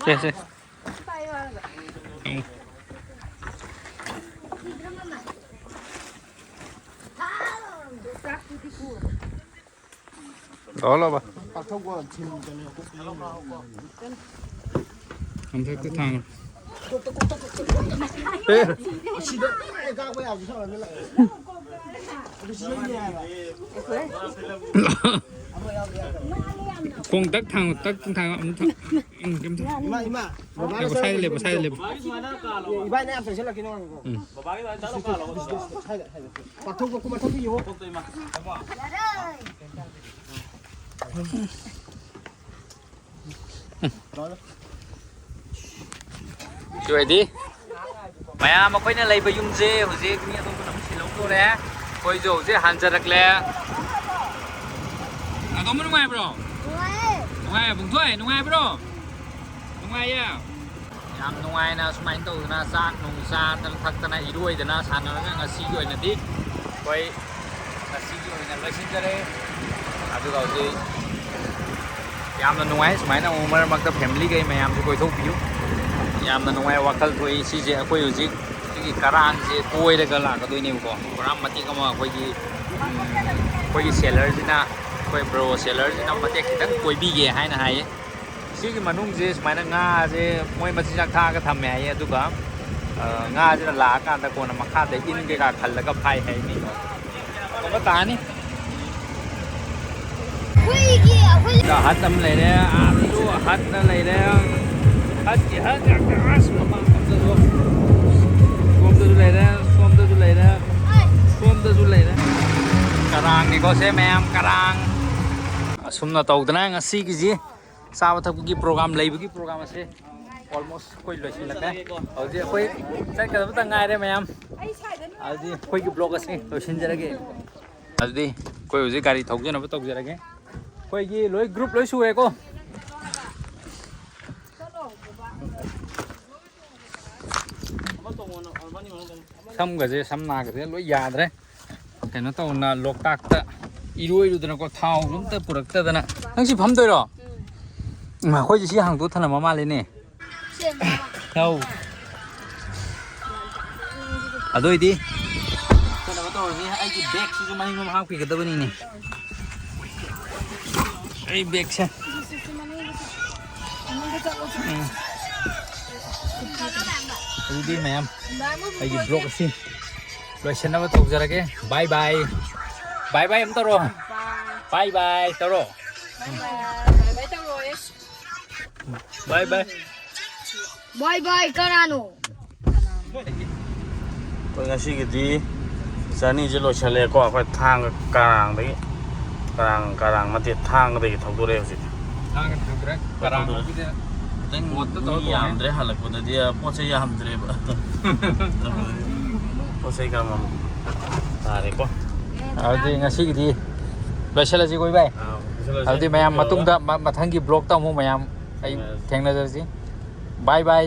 ꯁꯦ, ꯁꯦ꯫ ꯎꯝ꯫ ꯂꯥꯛꯑꯣ, ꯂꯥꯛꯑꯣ, ꯕꯥ꯫ ꯃꯊꯛꯇ ꯊꯥꯡꯉꯣ꯫ ꯑꯦ꯫ ꯈꯣꯡ ꯇꯛ ꯊꯥꯡꯉꯣ, ꯇꯛ ꯊꯥꯡꯉꯣ꯫ ꯑꯃꯨꯛ ꯊꯥꯡ-, ꯎꯝ, ꯀꯩꯝ ꯊꯥꯡ-, ꯏꯃꯥ, ꯏꯃꯥ, ꯕꯕꯥꯅ ꯂꯦꯞꯄꯣ, ꯁ꯭ꯋꯥꯏꯗ ꯂꯦꯞꯄꯣ, ꯁ꯭ꯋꯥꯏꯗ ꯂꯦꯞꯄꯣ꯫ ꯏꯕꯥꯅꯤ ꯌꯥꯝ ꯆꯪꯁꯤꯜꯂꯛꯈꯤꯅꯣ ꯍꯥꯏꯕꯀꯣ꯫ ꯎꯝ꯫ ꯁ꯭ꯋꯥꯏꯗ, ꯁ꯭ꯋꯥꯏꯗ꯫ ꯄꯥꯛꯊꯣꯛꯄ, ꯃꯊꯛꯇ ꯌꯦꯡꯉꯣ꯫ ꯁꯤ ꯑꯣꯏꯗꯤ ꯃꯌꯥꯝ ꯑꯩꯈꯣꯏꯅ ꯂꯩꯕ ꯌꯨꯝꯁꯦ ꯍꯧꯖꯤꯛ ꯃꯤ ꯑꯇꯣꯞꯄꯅ ꯑꯃꯨꯛ ꯁꯤꯜꯍꯧꯗꯣꯔꯦ꯫ ꯑꯩꯈꯣꯏꯁꯨ ꯍꯧꯖꯤꯛ ꯍꯟꯖꯔꯛꯂꯦ꯫ ꯑꯗꯣꯝꯕ ꯅꯨꯡꯉꯥꯏꯕ꯭ꯔꯣ? ꯅꯨꯡꯉꯥꯏꯌꯦ꯫ ꯅꯨꯡꯉꯥꯏꯌꯦ, ꯕꯨꯡꯊꯣꯏ, ꯅꯨꯡꯉꯥꯏꯕ꯭ꯔꯣ? ꯅꯨꯡꯉꯥꯏꯌꯦ꯫ ꯌꯥꯝ ꯅꯨꯡꯉꯥꯏꯅ ꯁꯨꯃꯥꯏꯅ ꯇꯧꯗꯅ ꯆꯥꯛ ꯅꯨꯡ ꯆꯥꯗꯅ ꯊꯛꯇꯅ ꯏꯔꯣꯏꯗꯅ ꯁꯥꯟꯅꯔꯒ ꯉꯁꯤꯒꯤ ꯑꯣꯏꯅꯗꯤ ꯑꯩꯈꯣꯏ ꯉꯁꯤꯒꯤ ꯑꯣꯏꯅ ꯂꯣꯏꯁꯤꯟꯖꯔꯦ꯫ ꯑꯗꯨꯒ ꯍꯧꯖꯤꯛ ꯌꯥꯝꯅ ꯅꯨꯡꯉꯥꯏ ꯁꯨꯃꯥꯏꯅ ꯑꯃꯨꯛ ꯃꯔꯛ ꯃꯔꯛꯇ ꯐꯦꯃꯤꯂꯤꯈꯩ ꯃꯌꯥꯝꯁꯨ ꯀꯣꯏꯊꯣꯛꯄꯤꯌꯨ꯫ ꯌꯥꯝꯅ ꯅꯨꯡꯉꯥꯏ, ꯋꯥꯈꯜ ꯊꯣꯛꯏ꯫ ꯁꯤꯁꯦ ꯑꯩꯈꯣꯏ ꯍꯧꯖꯤꯛ ꯁꯤꯒꯤ ꯀꯔꯥꯡꯁꯦ ꯀꯣꯏꯔꯒ ꯂꯥꯛꯀꯗꯣꯏꯅꯦꯕꯀꯣ꯫ ꯄꯨꯔꯥ ꯃꯇꯦꯛ ꯑꯃ ꯑꯩꯈꯣꯏꯒꯤ, ꯎꯝ, ꯑꯩꯈꯣꯏꯒꯤ ꯁꯦꯂꯔꯁꯤꯅ, ꯑꯩꯈꯣꯏ ꯕ꯭ꯔꯣ ꯁꯦꯂꯔꯁꯤꯅ ꯃꯇꯦꯛ ꯈꯤꯇꯪ ꯀꯣꯏꯕꯤꯒꯦ ꯍꯥꯏꯅ ꯍꯥꯏꯌꯦ꯫ ꯁꯤꯒꯤ ꯃꯅꯨꯡꯁꯦ ꯁꯨꯃꯥꯏꯅ ꯉꯥꯁꯦ ꯃꯣꯏ ꯃꯆꯤꯟꯖꯥꯛ ꯊꯥꯛꯑꯒ ꯊꯝꯃꯦ ꯍꯥꯏꯌꯦ꯫ ꯑꯗꯨꯒ, ꯑ, ꯉꯥꯁꯤꯅ ꯂꯥꯛꯑꯀꯥꯟꯗ ꯀꯣꯟꯅ ꯃꯈꯥꯗ ꯏꯟ ꯀꯩꯀꯥ ꯈꯜꯂꯒ ꯐꯥꯏ ꯍꯥꯏ ꯃꯤꯗꯣ꯫ ꯑꯃ ꯇꯥꯅꯤ꯫ ꯑꯩꯈꯣꯏꯒꯤ, ꯑꯩꯈꯣꯏ ꯁꯤꯗ ꯍꯠ ꯑꯃ ꯂꯩꯔꯦ꯫ ꯑꯥꯗꯁꯨ ꯍꯠꯅ ꯂꯩꯔꯦ꯫ ꯍꯠꯀꯤ ꯍꯠ ꯉꯥꯛꯇ꯫ ꯑꯁ, ꯃꯄꯥꯟ ꯂꯝꯗꯁꯨ꯫ ꯁꯣꯝꯗꯁꯨ ꯂꯩꯔꯦ, ꯁꯣꯝꯗꯁꯨ ꯂꯩꯔꯦ, ꯁꯣꯝꯗꯁꯨ ꯂꯩꯔꯦ꯫ ꯀꯔꯥꯡꯅꯤꯀꯣ ꯁꯦ ꯃꯌꯥꯝ, ꯀꯔꯥꯡ꯫ ꯑꯁꯨꯝꯅ ꯇꯧꯗꯅ ꯉꯁꯤꯒꯤꯁꯤ ꯆꯥꯕ ꯊꯛꯄꯒꯤ ꯄ꯭ꯔꯣꯒꯥꯝ ꯂꯩꯕꯒꯤ ꯄ꯭ꯔꯣꯒꯥꯝ ꯑꯁꯦ ꯑꯣꯜꯃꯣꯁ ꯑꯩꯈꯣꯏ ꯂꯣꯏꯁꯤꯜꯂꯛꯂꯦ꯫ ꯍꯧꯖꯤꯛ ꯑꯩꯈꯣꯏ ꯆꯠꯀꯗꯕꯇ ꯉꯥꯏꯔꯦ ꯃꯌꯥꯝ꯫ ꯑꯗꯨꯗꯤ ꯑꯩꯈꯣꯏꯒꯤ ꯕ꯭ꯂꯣꯛ ꯑꯁꯤ ꯂꯣꯏꯁꯤꯟꯖꯔꯒꯦ꯫ ꯑꯗꯨꯗꯤ ꯑꯩꯈꯣꯏ ꯍꯧꯖꯤꯛ ꯒꯥꯔꯤ ꯊꯧꯖꯅꯕ ꯇꯧꯖꯔꯒꯦ꯫ ꯑꯩꯈꯣꯏꯒꯤ ꯂꯣꯏ ꯒ꯭ꯔꯨꯞ ꯂꯣꯏ ꯁꯨꯔꯦꯀꯣ꯫ ꯁꯝꯒꯁꯦ, ꯁꯝ ꯅꯥꯒꯁꯦ ꯂꯣꯏ ꯌꯥꯗ꯭ꯔꯦ꯫ ꯀꯩꯅꯣ ꯇꯧꯅ ꯂꯣꯛꯇꯥꯛꯇ ꯏꯔꯣꯏꯔꯨꯗꯅꯀꯣ, ꯊꯥꯎꯁꯨ ꯑꯝꯇ ꯄꯨꯔꯛꯇꯗꯅ꯫ ꯅꯪ ꯁꯤ ꯐꯝꯗꯣꯏꯔꯣ? ꯎꯝ꯫ ꯏꯃꯥ, ꯑꯩꯈꯣꯏꯁꯦ ꯁꯤ ꯍꯥꯡꯗꯣꯛ ꯊꯅꯝꯕ ꯃꯥꯜꯂꯦꯅꯦ꯫ ꯁꯦꯝꯕ꯫ ꯑꯧ꯫ ꯑꯗꯨ ꯑꯣꯏꯗꯤ ꯀꯩꯅꯣ ꯇꯧꯔꯅꯤ, ꯑꯩꯒꯤ ꯕꯦꯒꯁꯤꯁꯨ ꯃꯅꯤꯡꯂꯣꯝ ꯍꯥꯞꯈꯤꯒꯗꯕꯅꯤꯅꯦ꯫ ꯑꯩ ꯕꯦꯒꯁꯦ꯫ ꯎꯝ꯫ ꯑꯗꯨꯗꯤ ꯃꯌꯥꯝ, ꯑꯩꯒꯤ ꯕ꯭ꯂꯣꯛ ꯑꯁꯤ ꯂꯣꯏꯁꯤꯟꯅꯕ ꯇꯧꯖꯔꯒꯦ꯫ ꯕꯥꯏ ꯕꯥꯏ꯫ ꯕꯥꯏ ꯕꯥꯏ ꯑꯃ ꯇꯧꯔꯣ꯫ ꯕꯥꯏ ꯕꯥꯏ ꯇꯧꯔꯣ꯫ ꯕꯥꯏ ꯕꯥꯏ꯫ ꯕꯥꯏ ꯕꯥꯏ ꯇꯧꯔꯣ, ꯑꯦꯁ꯫ ꯕꯥꯏ ꯕꯥꯏ꯫ ꯕꯥꯏ ꯕꯥꯏ ꯀꯅꯥꯅꯣ? ꯑꯩꯈꯣꯏ ꯉꯁꯤꯒꯤꯗꯤ ꯖꯔꯅꯤꯁꯦ ꯂꯣꯏꯁꯜꯂꯦꯀꯣ꯫ ꯑꯩꯈꯣꯏ ꯊꯥꯡꯒ ꯀꯔꯥꯡꯗꯒꯤ, ꯀꯔꯥꯡ, ꯀꯔꯥꯡ ꯅꯠꯇꯦ, ꯊꯥꯡꯒꯗꯒꯤ ꯊꯧꯗꯣꯔꯛꯑꯦ ꯍꯧꯖꯤꯛ꯫ ꯊꯥꯡꯒ ꯊꯧꯗꯣꯔꯛꯑꯦ꯫ ꯀꯔꯥꯡ ꯊꯧꯗꯣꯔꯛꯑꯦ꯫ ꯍꯧꯖꯤꯛ ꯈꯤꯇꯪ ꯃꯣꯠꯇ ꯃꯤ ꯇꯧꯔ ꯇꯣꯡꯉꯦ꯫ ꯌꯥꯝꯗ꯭ꯔꯦ, ꯍꯜꯂꯛꯄꯗꯗꯤ ꯄꯣꯠ ꯆꯩ ꯌꯥꯝꯗ꯭ꯔꯦꯕ꯫ ꯄꯣꯠ ꯆꯩ ꯈꯔ ꯃꯃꯜ ꯇꯥꯔꯦꯀꯣ꯫ ꯑꯗꯨꯗꯤ ꯉꯁꯤꯒꯤꯗꯤ ꯂꯣꯏꯁꯤꯜꯂꯁꯤꯀꯣ, ꯏꯕꯥꯏ꯫ ꯑꯥ, ꯂꯣꯏꯁꯤꯜꯂꯁꯤ꯫ ꯑꯗꯨꯗꯤ ꯃꯌꯥꯝ ꯃꯇꯨꯡꯗ ꯃ-, ꯃꯊꯪꯒꯤ ꯕ꯭ꯂꯣꯛꯇ ꯑꯃꯨꯛ ꯃꯌꯥꯝ ꯑꯩ ꯊꯦꯡꯅꯔꯁꯤ꯫ ꯊꯦꯡꯅꯖꯔꯁꯤ꯫ ꯕꯥꯏ ꯕꯥꯏ꯫